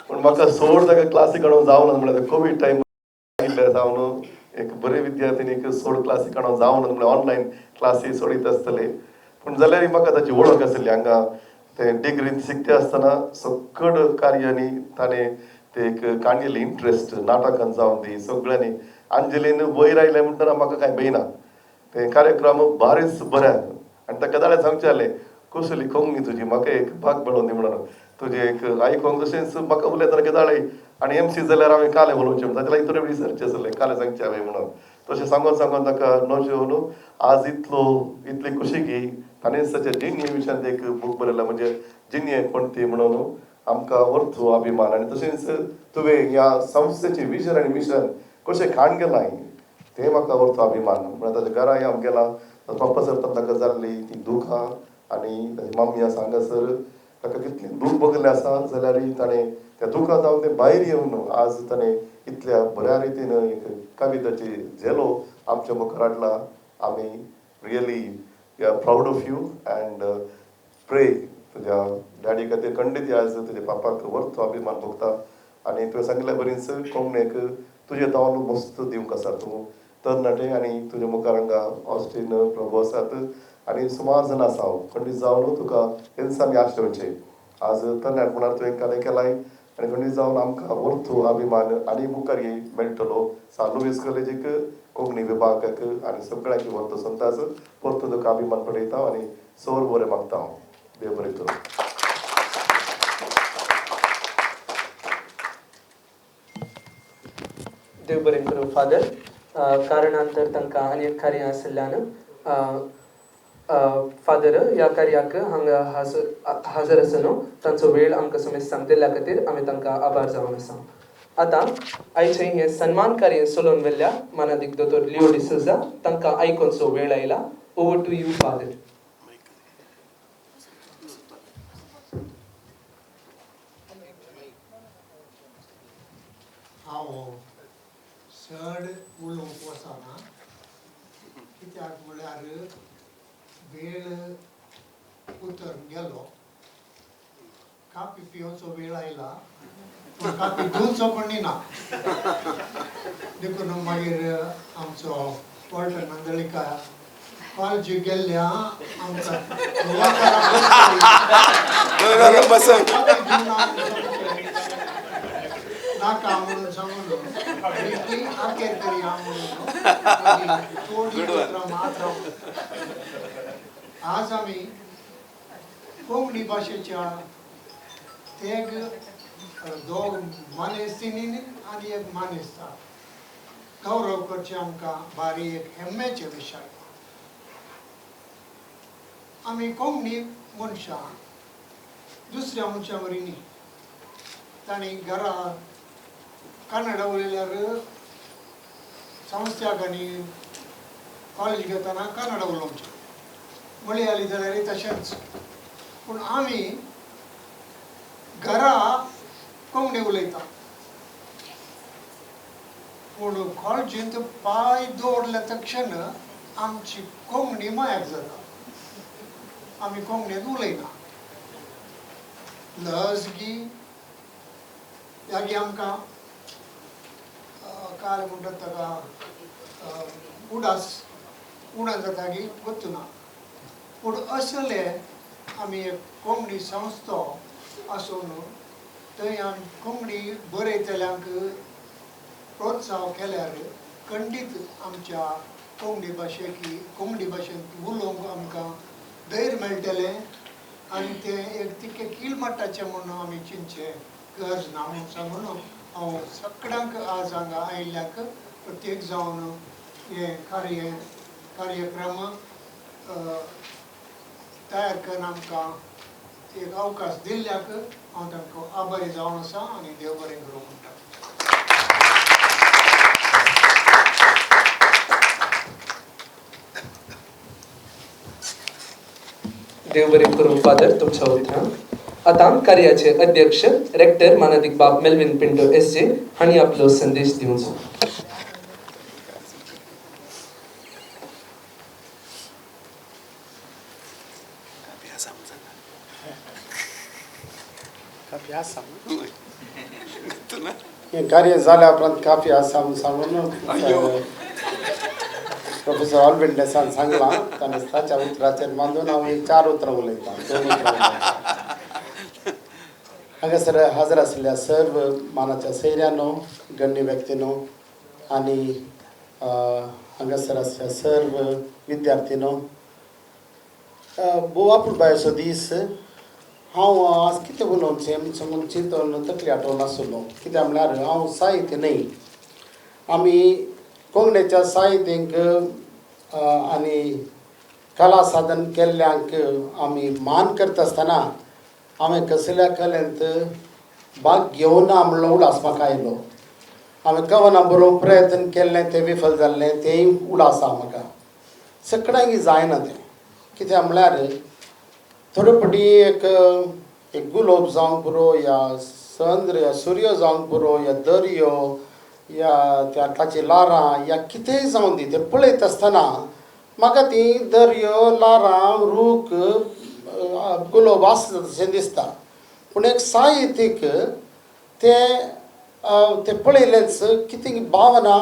पूण म्हाका सोड ताका क्लासी काडूंक जावना. म्हळ्यार कोवीड टायम आयिल्ले जावन एक बरे विद्यार्थीन एक सोड क्लासी काडूंक जावना म्हळ्यार ऑनलायन क्लासी सोडीत आसतले. पूण जाल्यार म्हाका ताची वळख आसली. हांगा ते डिग्रींत शिकते आसतना सकड कार्यांनी ताणें ते एक काणयेली इंट्रस्ट नाटकान जावन दी सगळ्यांनी. अंजलीन वयर आयलें म्हणटना म्हाका कांय भंय ना. ते कार्यक्रम बारीच बरें आनी ताका जाल्यार सांगचें जालें, कसली कोंकणी तुजी, म्हाका एक भाग मेळोन दी म्हणून तुजें एक आयकोंक. तशेंच म्हाका उलयतना केदाळे आनी एमसी जाल्यार हांवें कालें उलोवचें म्हणटा, ताच्या लागीं थोडें रिसर्च आसलें, कालें सांगचें हांवें म्हणून. तशें सांगोन सांगोन ताका नोजेवन आज इतलो इतली खुशी की ताणें ताच्या जिणये विशयांत एक बूक बरयला, म्हणजे जिणये कोण ती म्हणून आमकां वरतो अभिमान. आनी तशेंच तुवें ह्या संस्थेचें विजन आनी मिशन कशें खाण गेलां तें म्हाका वरतो अभिमान. म्हळ्यार ताच्या घरा हांव गेला, पप्पा सर ताका जाल्ली ती दुखां आनी ताची मम्मी आसा हांगासर, ताका कितलें दूख भोगलें आसा जाल्यार ताणें त्या दुखां जावन तें भायर येवन आज ताणें इतल्या बऱ्या रितीन एक कविताची झेलो आमच्या मुखार हाडला. आमी really we are proud of you and pray तुज्या डॅडी खातीर. खंडीत आज तुज्या पापाक वरतो अभिमान भोगता. आनी तुवें सांगिल्ल्या बरीच कोंकणीक तुजें तावन मस्त दिवंक आसा तूं तरणाटे. आनी तुज्या मुखार हांगा ऑस्टीन प्रभू आसात आनी सुमार जाण आसा. हांव खंडीत जावन तुका हेंच आमी आशेवचें आज तरणाटपणार तुवें कालें केलाय आनी खंडीत जावन आमकां वरतो अभिमान आनी मुखार मेळटलो सान लुवीस कॉलेजीक, कोंकणी विभागाक आनी सगळ्यांक वरतो संतास. परतो तुका अभिमान पडयता आनी सर बरें मागता हांव. देव बरें करूं. देव बरें करूं फादर. कारणान तर तांकां आनी एक कार्य आशिल्ल्यान फादर ह्या कार्याक हांगा हाजर आसा न्हू, तांचो वेळ आमकां समेज सांगतिल्ल्या खातीर आमी तांकां आभार जावन आसा. आतां आयचें हें सन्मान कार्य चलोवन व्हेल्ल्या मानादीक दोतोर लिओ डिसोजा तांकां आयकोनचो वेळ आयला. Over to you father. हांव चड उलोवंक वचना, कित्याक म्हळ्यार वेळ उतर गेलो, कापी पिवचो वेळ आयला, पूण कापी दिवचो कोणी ना. देखून मागीर आमचो पॉल्टन मंडळिका कॉलेजी गेल्ल्या आमकां नाका म्हणून सांगून आखेर करया म्हणून थोडी उतरां मात्र. आज आमी कोंकणी भाशेच्या तेग दोग मानेस्तिनी आनी एक मानेस्ता गौरव करचे आमकां बारी एक हेम्मेचे विशय. आमी कोंकणी मनशां दुसऱ्या मनशां वरी न्ही. तांणी घरा कन्नडा उलयल्यार संस्थ्याक आनी कॉलेज घेतना कन्नडा उलोवचें, मळयाली जाल्यार तशेंच. पूण आमी घरा कोंकणी उलयता, पूण कॉलेजींत पांय दवरले तक्षण आमची कोंकणी मायाक जाता. आमी कोंकणींत उलयना, लज गी यागी आमकां काय म्हणटात ताका उडास उणा जाता की वचना. पूण असले आमी एक कोंकणी संस्था आसून थंय आमी कोंकणी बरयतल्यांक प्रोत्साहन केल्यार खंडीत आमच्या कोंकणी भाशेक कोंकणी भाशेंत उलोवंक आमकां धैर्य मेळटलें आनी तें एक तितकें कील मट्टाचें म्हणून आमी चिंतचें गरज ना म्हणून सांगून हांव सगळ्यांक आज हांगा आयिल्ल्यांक प्रत्येक जावन हे कार्यक्रम तयार करून आमकां एक अवकाश दिल्ल्याक हांव तांकां आभारी जावन आसा आनी देव बरें करूं म्हणटा. देव बरें करूं फादर तुमच्या उतरां. आतां कार्याचे अध्यक्ष रेक्टर मानादीक बाब मेल्विन पिंटो एस जे हांणी आपलो संदेश दिवचो. हें कार्य जाल्या उपरांत काफी आसा म्हूण सांगून प्रोफेसर ऑल्विन डेसान सांगलां, ताणें ताच्या उतराचेर बांदून हांव एक चार उतरां उलयतां, दोन उतरां उलयतां. हांगासर हाजर आशिल्ल्या सर्व मानाच्या सैऱ्यानो, गण्य व्यक्तीनो आनी हांगासर आशिल्ल्या सर्व विद्यार्थीनो, भोव अपुरबायेचो दीस. हांव आज कितें उलोवचें सांगून चिंतून तकली आठोवन आसलो. कित्याक म्हळ्यार हांव साहित्य न्हय, आमी कोंकणीच्या साहित्यंक आनी कला साधन केल्ल्यांक आमी मान करता आसतना हांवें कसल्या कलेंत भाग घेवना म्हणलो उडास म्हाका आयलो. हांवें कवनां बरोवंक प्रयत्न केल्लें, तें विफल जाल्लें, तेंय उडास आसा म्हाका. सगळ्यांक जायना तें, कित्याक म्हळ्यार थोडे फावटी एक एक गुलोब जावंक पुरो, या चंद्र या सूर्य जावंक पुरो, या दर्यो या त्या ताची ल्हारां या कितेंय जावं दी, तें पळयत आसतना म्हाका ती दर्यो, ल्हारां, रूख, गुलोब आसता तशें दिसता. पूण एक साहित्यीक तें तें पळयलेंच कितें भावना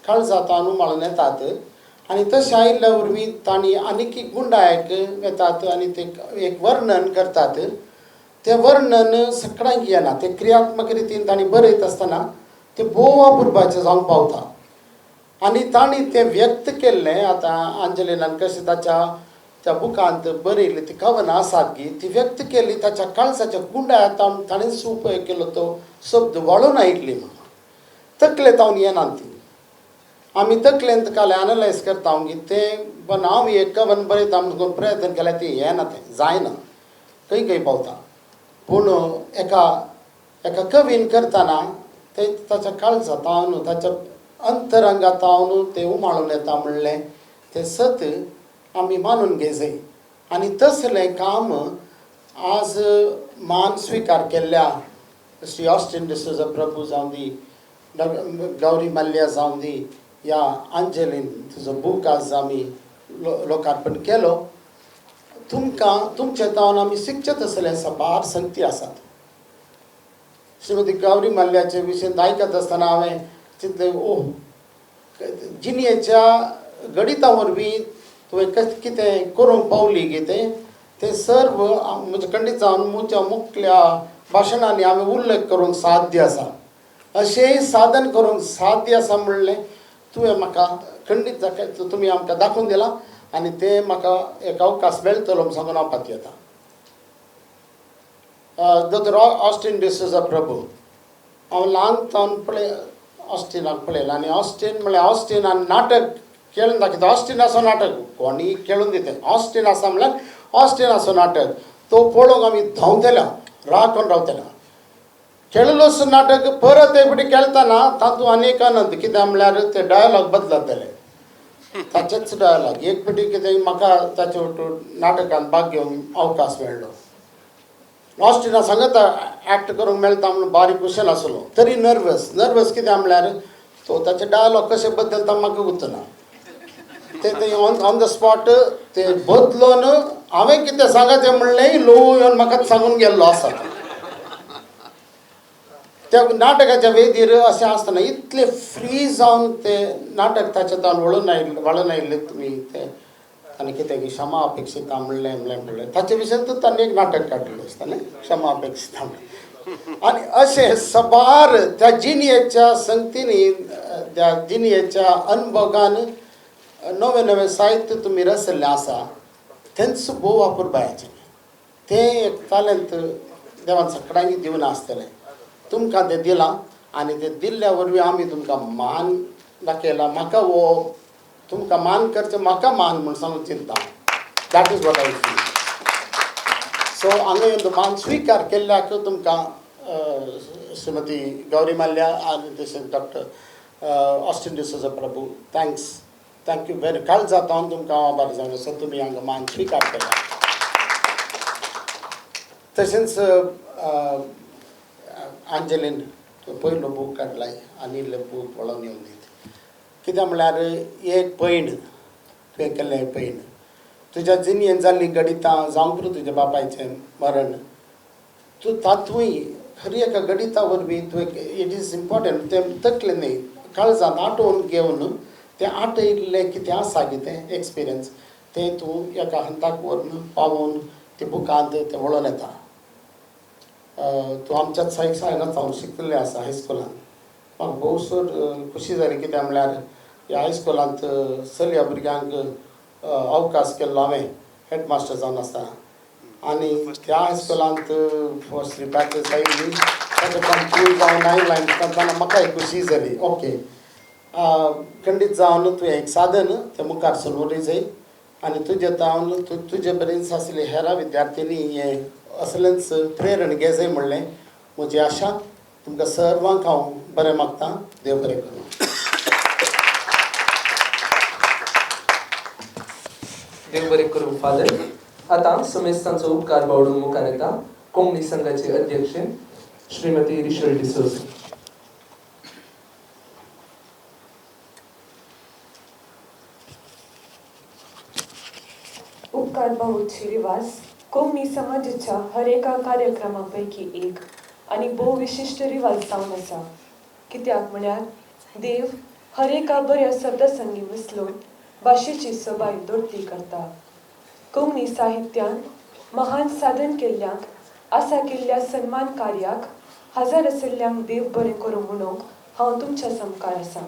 काळजांत उमाळून येतात आनी तशें आयिल्ल्या वरवीं तांणी आनीक गुंडायक येतात आनी ते एक वर्णन करतात. तें वर्णन सगळ्यांक येना, तें क्रियात्मक रितीन तांणी बरयत आसतना तें भोव अपुरबायेचें जावंक पावता आनी तांणी तें व्यक्त केल्लें. आतां अंजलिनान कशें ताच्या त्या बुकांत बरयल्ली ती कवनां आसात गी, ती व्यक्त केल्ली ताच्या काळजाच्या गुंडाया ताणेंच उपयोग केलो तो शब्द वाळून आयिल्ली म्हाका तकले तावन येना ती. आमी तकलेंत काल एनलायज करता की तें पण हांव एक कवन बरयता म्हणून प्रयत्न केल्यार तें येना, तें जायना, खंय खंय पावता. पूण एका एका कवीन करतना ते ताच्या काळजा तावन ताच्या अंतरंगा तावन तें उमाळून येता म्हणलें तें सत आमी मानून घेवचें. आनी तसलें काम आज मान स्विकार केल्ल्या श्री ऑस्टिन डिसोजा प्रभू जावं दी, गौरी मल्ल्या जावं दी, या अंजलीन तुजो बूक आज आमी लोकार्पण केलो. तुमकां तुमचे तावन आमी शिकचे तसले साबार संगती आसात. श्रीमती गौरी मल्ल्याचे विशय आयकत आसतना हांवें चिंतलें, ओह, जिणेच्या गणिता वरवीं तुवें कितें करूंक पावली कितें तें सर्व म्हज्या खंडीत जावन म्हज्या मुखल्या भाशणांनी हांवें उल्लेख करूंक साध्य आसा. अशेंय साधन करूंक साध्य आसा म्हणलें तुवें म्हाका खंडीत तुमी आमकां दाखोवन दिलां आनी तें म्हाका एक अवकाश मेळटलो म्हूण सांगून हांव पातयेता. दोतोर ऑस्टिन डिसोजा प्रभू, हांव ल्हान तावन पळय ऑस्टिनाक पळयलां आनी ऑस्टिन म्हळ्यार ऑस्टिन आनी नाटक खेळून दाखयता. ऑस्टिन आसो नाटक कोणीय खेळून दिता. ऑस्टिन आसा म्हळ्यार ऑस्टिन आसो नाटक तो पळोवंक आमी धांवतले, राखून रावतले. खेळलोच नाटक परत एक फावटी खेळटना तातूंत आनी एक आनंद कित्याक म्हळ्यार ते डायलॉग बदलतले, ताचेच डायलॉग. एक फावटी कितें म्हाका ताचे वटून नाटकान भाग घेवंक अवकाश मेळ्ळो. ऑस्टिना सांगता एक्ट करूंक मेळटा म्हणून बारीक खुशेन आसलो तरी नर्वस नर्वस कित्याक म्हळ्यार तो ताचे डायलॉग कशे बदलता म्हाका गुतना. ते ते ऑन the spot ते बदलून हांवें कितें सांगता तें म्हणलें लोव येवन म्हाका सांगून गेल्लो आसा. त्या नाटकाच्या वेदीर अशें आसतना इतले फ्री जावन ते नाटक ताच्या तावन वळून आयिल्ले वळून आयिल्ले तुमी ते आनी कितें की क्षमा अपेक्षिता म्हणलें म्हणलें म्हणलें ताचे विशयान तांणी एक नाटक काडलें आसता न्ही, क्षमा अपेक्षिता म्हणलें. आनी अशें सबार त्या जिणयेच्या संगतींनी त्या जिणयेच्या अनुभोगान नवें नवें साहित्य तुमी रचल्लें आसा तेंच भोव अपुरबायेचें. तें एक तालेंत देवान सगळ्यांक दिवन आसतलें, तुमकां तें दिलां आनी तें दिल्ल्या वरवीं आमी तुमकां मान दाखयला. म्हाका हो तुमकां मान करचें म्हाका मान म्हूण सांगून चिंता. That is what I feel. So हांगा येवन मान स्विकार केल्ल्याक तुमकां श्रीमती गौरी मल्ल्या आनी तशेंच doctor Austin D'Souza Prabhu thanks, thank you very काल जाता हांव तुमकां हांव आभार जावन आसा तुमी हांगा मान स्विकार केला. तशेंच अंजलीन पयलो बूक काडलाय आनी इल्ले बूक पळोवन येवन दीत. कित्याक म्हळ्यार एक पयण तुवें केल्लें पयण तुज्या जिणेन जाल्लीं गणितां जावंक पुरो तुज्या बापायचें मरण तूं तातूंय हर एका गणिता वरवीं तुवें it is important तें तकले न्ही काळजांत आठोवन घेवन तें आठयल्लें कितें आसा कितें एक्सपिरियन्स तें तूं एका हंताक व्हरून पावोवन ते बुकांत तें वळोवन येता. तूं आमच्याच हांगाच हांव शिकलें आसा हायस्कुलांत. म्हाका भोव चड खुशी जाली कित्याक म्हळ्यार ह्या हायस्कुलांत चलया भुरग्यांक अवकाश केल्लो हांवें हेडमास्टर जावन आसतना आनी त्या हायस्कुलांत फर्स्ट बॅचेस आयिल्ली ताच्या तूं जावन आयला तेन्ना म्हाकाय खुशी जाली. ओके खंडीत जावन तुवें एक साधन तें मुखार सरून जाय आनी तुजे तावन तुजे बरेच आसले हेरा विद्यार्थ्यांनी हें असलेंच प्रेरण घेवचें म्हणलें म्हजी आशा. तुमकां सर्वांक हांव बरें मागता. देव बरें करूं. देव बरें करूं फादर. आतां समेस्तांचो उपकार बावडूंक मुखार येता कोंकणी संघाचे अध्यक्ष श्रीमती रिशल डिसोजा. उपकार बावूची रिवाज कोंकणी समाजाच्या हर एका कार्यक्रमा पैकी एक आनी भोव विशिश्ट रिवाज जावन आसा. कित्याक म्हळ्यार देव हर एका बऱ्या शब्दासंगी मिसळून भाशेची सोबाय दोडती करता. कोंकणी साहित्यान महान साधन केल्ल्यांक आसा केल्ल्या सन्मान कार्याक हजर आशिल्ल्यांक देव बरें करूं म्हणूंक हांव तुमच्या सामकार आसा.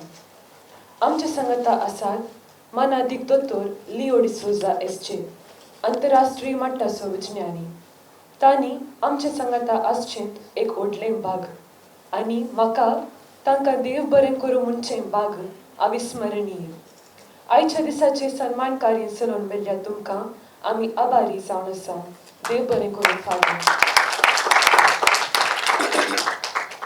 आमच्या सांगाता आसात मानादीक दोतोर लिओ डिसोजा एस.जे. आंतरराष्ट्रीय मट्टाचो विज्ञानी. तांणी आमच्या सांगाता आसचेंत एक व्हडलें भाग आनी म्हाका तांकां देव बरें करूं म्हणचें भाग अविस्मरणीय. आयच्या दिसाचे सन्मान कार्य चलोवन मेल्ल्या तुमकां आमी आभारी जावन आसा. देव बरें करूं फादर.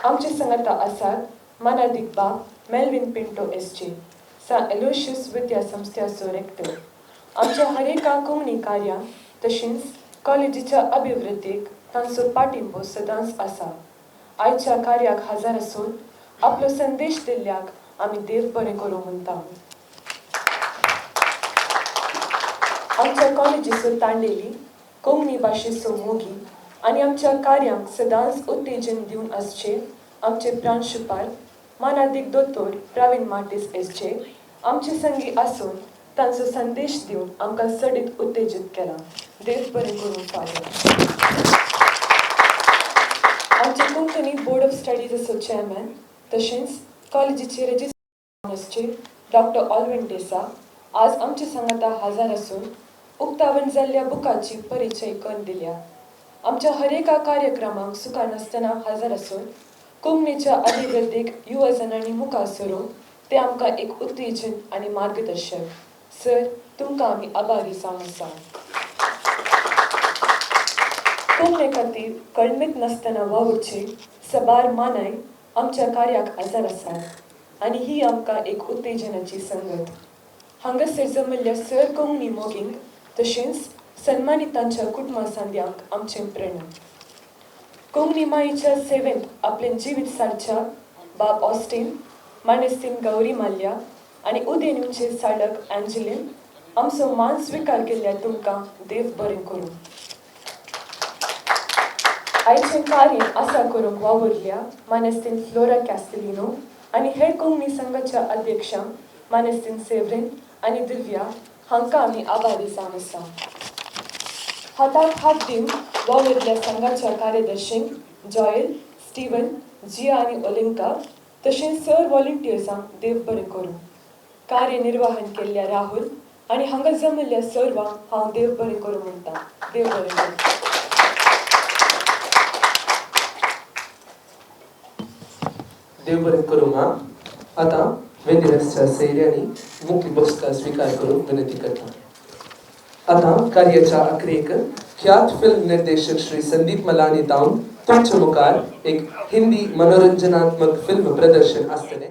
आमचे संगता आसात मानादीक बाब मेल्विन पिंटो एस जे, सा एलोशियस विद्या संस्थ्याचो रेक्टर. आमच्या हरेका कोंकणी कार्यांक तशेंच कॉलेजीच्या अभिवृद्धीक तांचो पाठिंबो सदांच आसा. आयच्या कार्याक हजर आसून आपलो संदेश दिल्ल्याक आमी देव बरें करूं म्हणटा. आमच्या कॉलेजीचो तांडेली, कोंकणी भाशेचो मोगी आनी आमच्या कार्यांक सदांच उत्तेजन दिवन आसचे आमचे प्रांशुपाल मानादीक दोतोर प्रवीण मार्टीस एस जे आमचे संगी आसून तांचो संदेश दिवन आमकां सडीत उत्तेजीत केला. देव बरें करूं फादर. आमचे कोंकणी बोर्ड ऑफ स्टडीजाचो चेअरमॅन तशेंच कॉलेजीचे रजिस्ट्रार आसचे डॉक्टर ऑलविन डेसा आज आमचे सांगाता हजर आसून उक्तावण जाल्ल्या बुकाची परिचय करून दिल्या. आमच्या हरेका कार्यक्रमाक सुका नासतना हजर आसून कोंकणीच्या अभिवृद्धीक युवा जणांनी मुखार सरून ते आमकां एक उत्तेजन आनी मार्गदर्शक. सर, तुमकां आमी आभारी जावन आसा. कोंकणे खातीर कळमीत नासतना वावुरचे सबार मानाय आमच्या कार्याक हजर आसात आनी ही आमकां एक उत्तेजनाची संगत. हांगासर जमल्ल्या सर कोंकणी मोगींक तशेंच सन्मानितांच्या कुटुंबा सांद्यांक आमचें प्रणम. कोंकणी माईच्या सेवेंत आपलें जिवीत सारच्या बाब ऑस्टीन, मानेस्तीन गौरी माल्या आनी उदेन्यूचे साडक अँजेलीन आमचो मान स्विकार केल्ल्या तुमकां देव बरें करूं. आयचें कार्य आसा करूंक वावुरल्या मानेस्तीन फ्लोरा कॅस्टेलिनो आनी हेर कोंकणी संघाच्या अध्यक्षांक मानेस्तीन सेवरीन आनी दिव्या हांकां आमी आभारी जावन आसा. हाताक हात दिवन वावुरल्या संघाच्या कार्यदर्शींक जॉयल, स्टीवन, जिया आनी ओलिंका तशेंच सर वॉलंटियर्सांक देव बरें करूं. कार्यनिर्वाहन केल्ल्या राहुल आनी हांगा जमल्ल्या सर्वांक हांव देव बरें करूं म्हणटा. देव बरें करूं. देव बरें करूं मा. आतां वेदिरसच्या सैऱ्यांनी मुख्य बसका स्विकार करूंक विनंती करता. आतां कार्याच्या अखेरेक ख्यात फिल्म निर्देशक श्री संदीप मलानी तावन तुमच्या मुखार एक हिंदी मनोरंजनात्मक फिल्म प्रदर्शन आसतलें.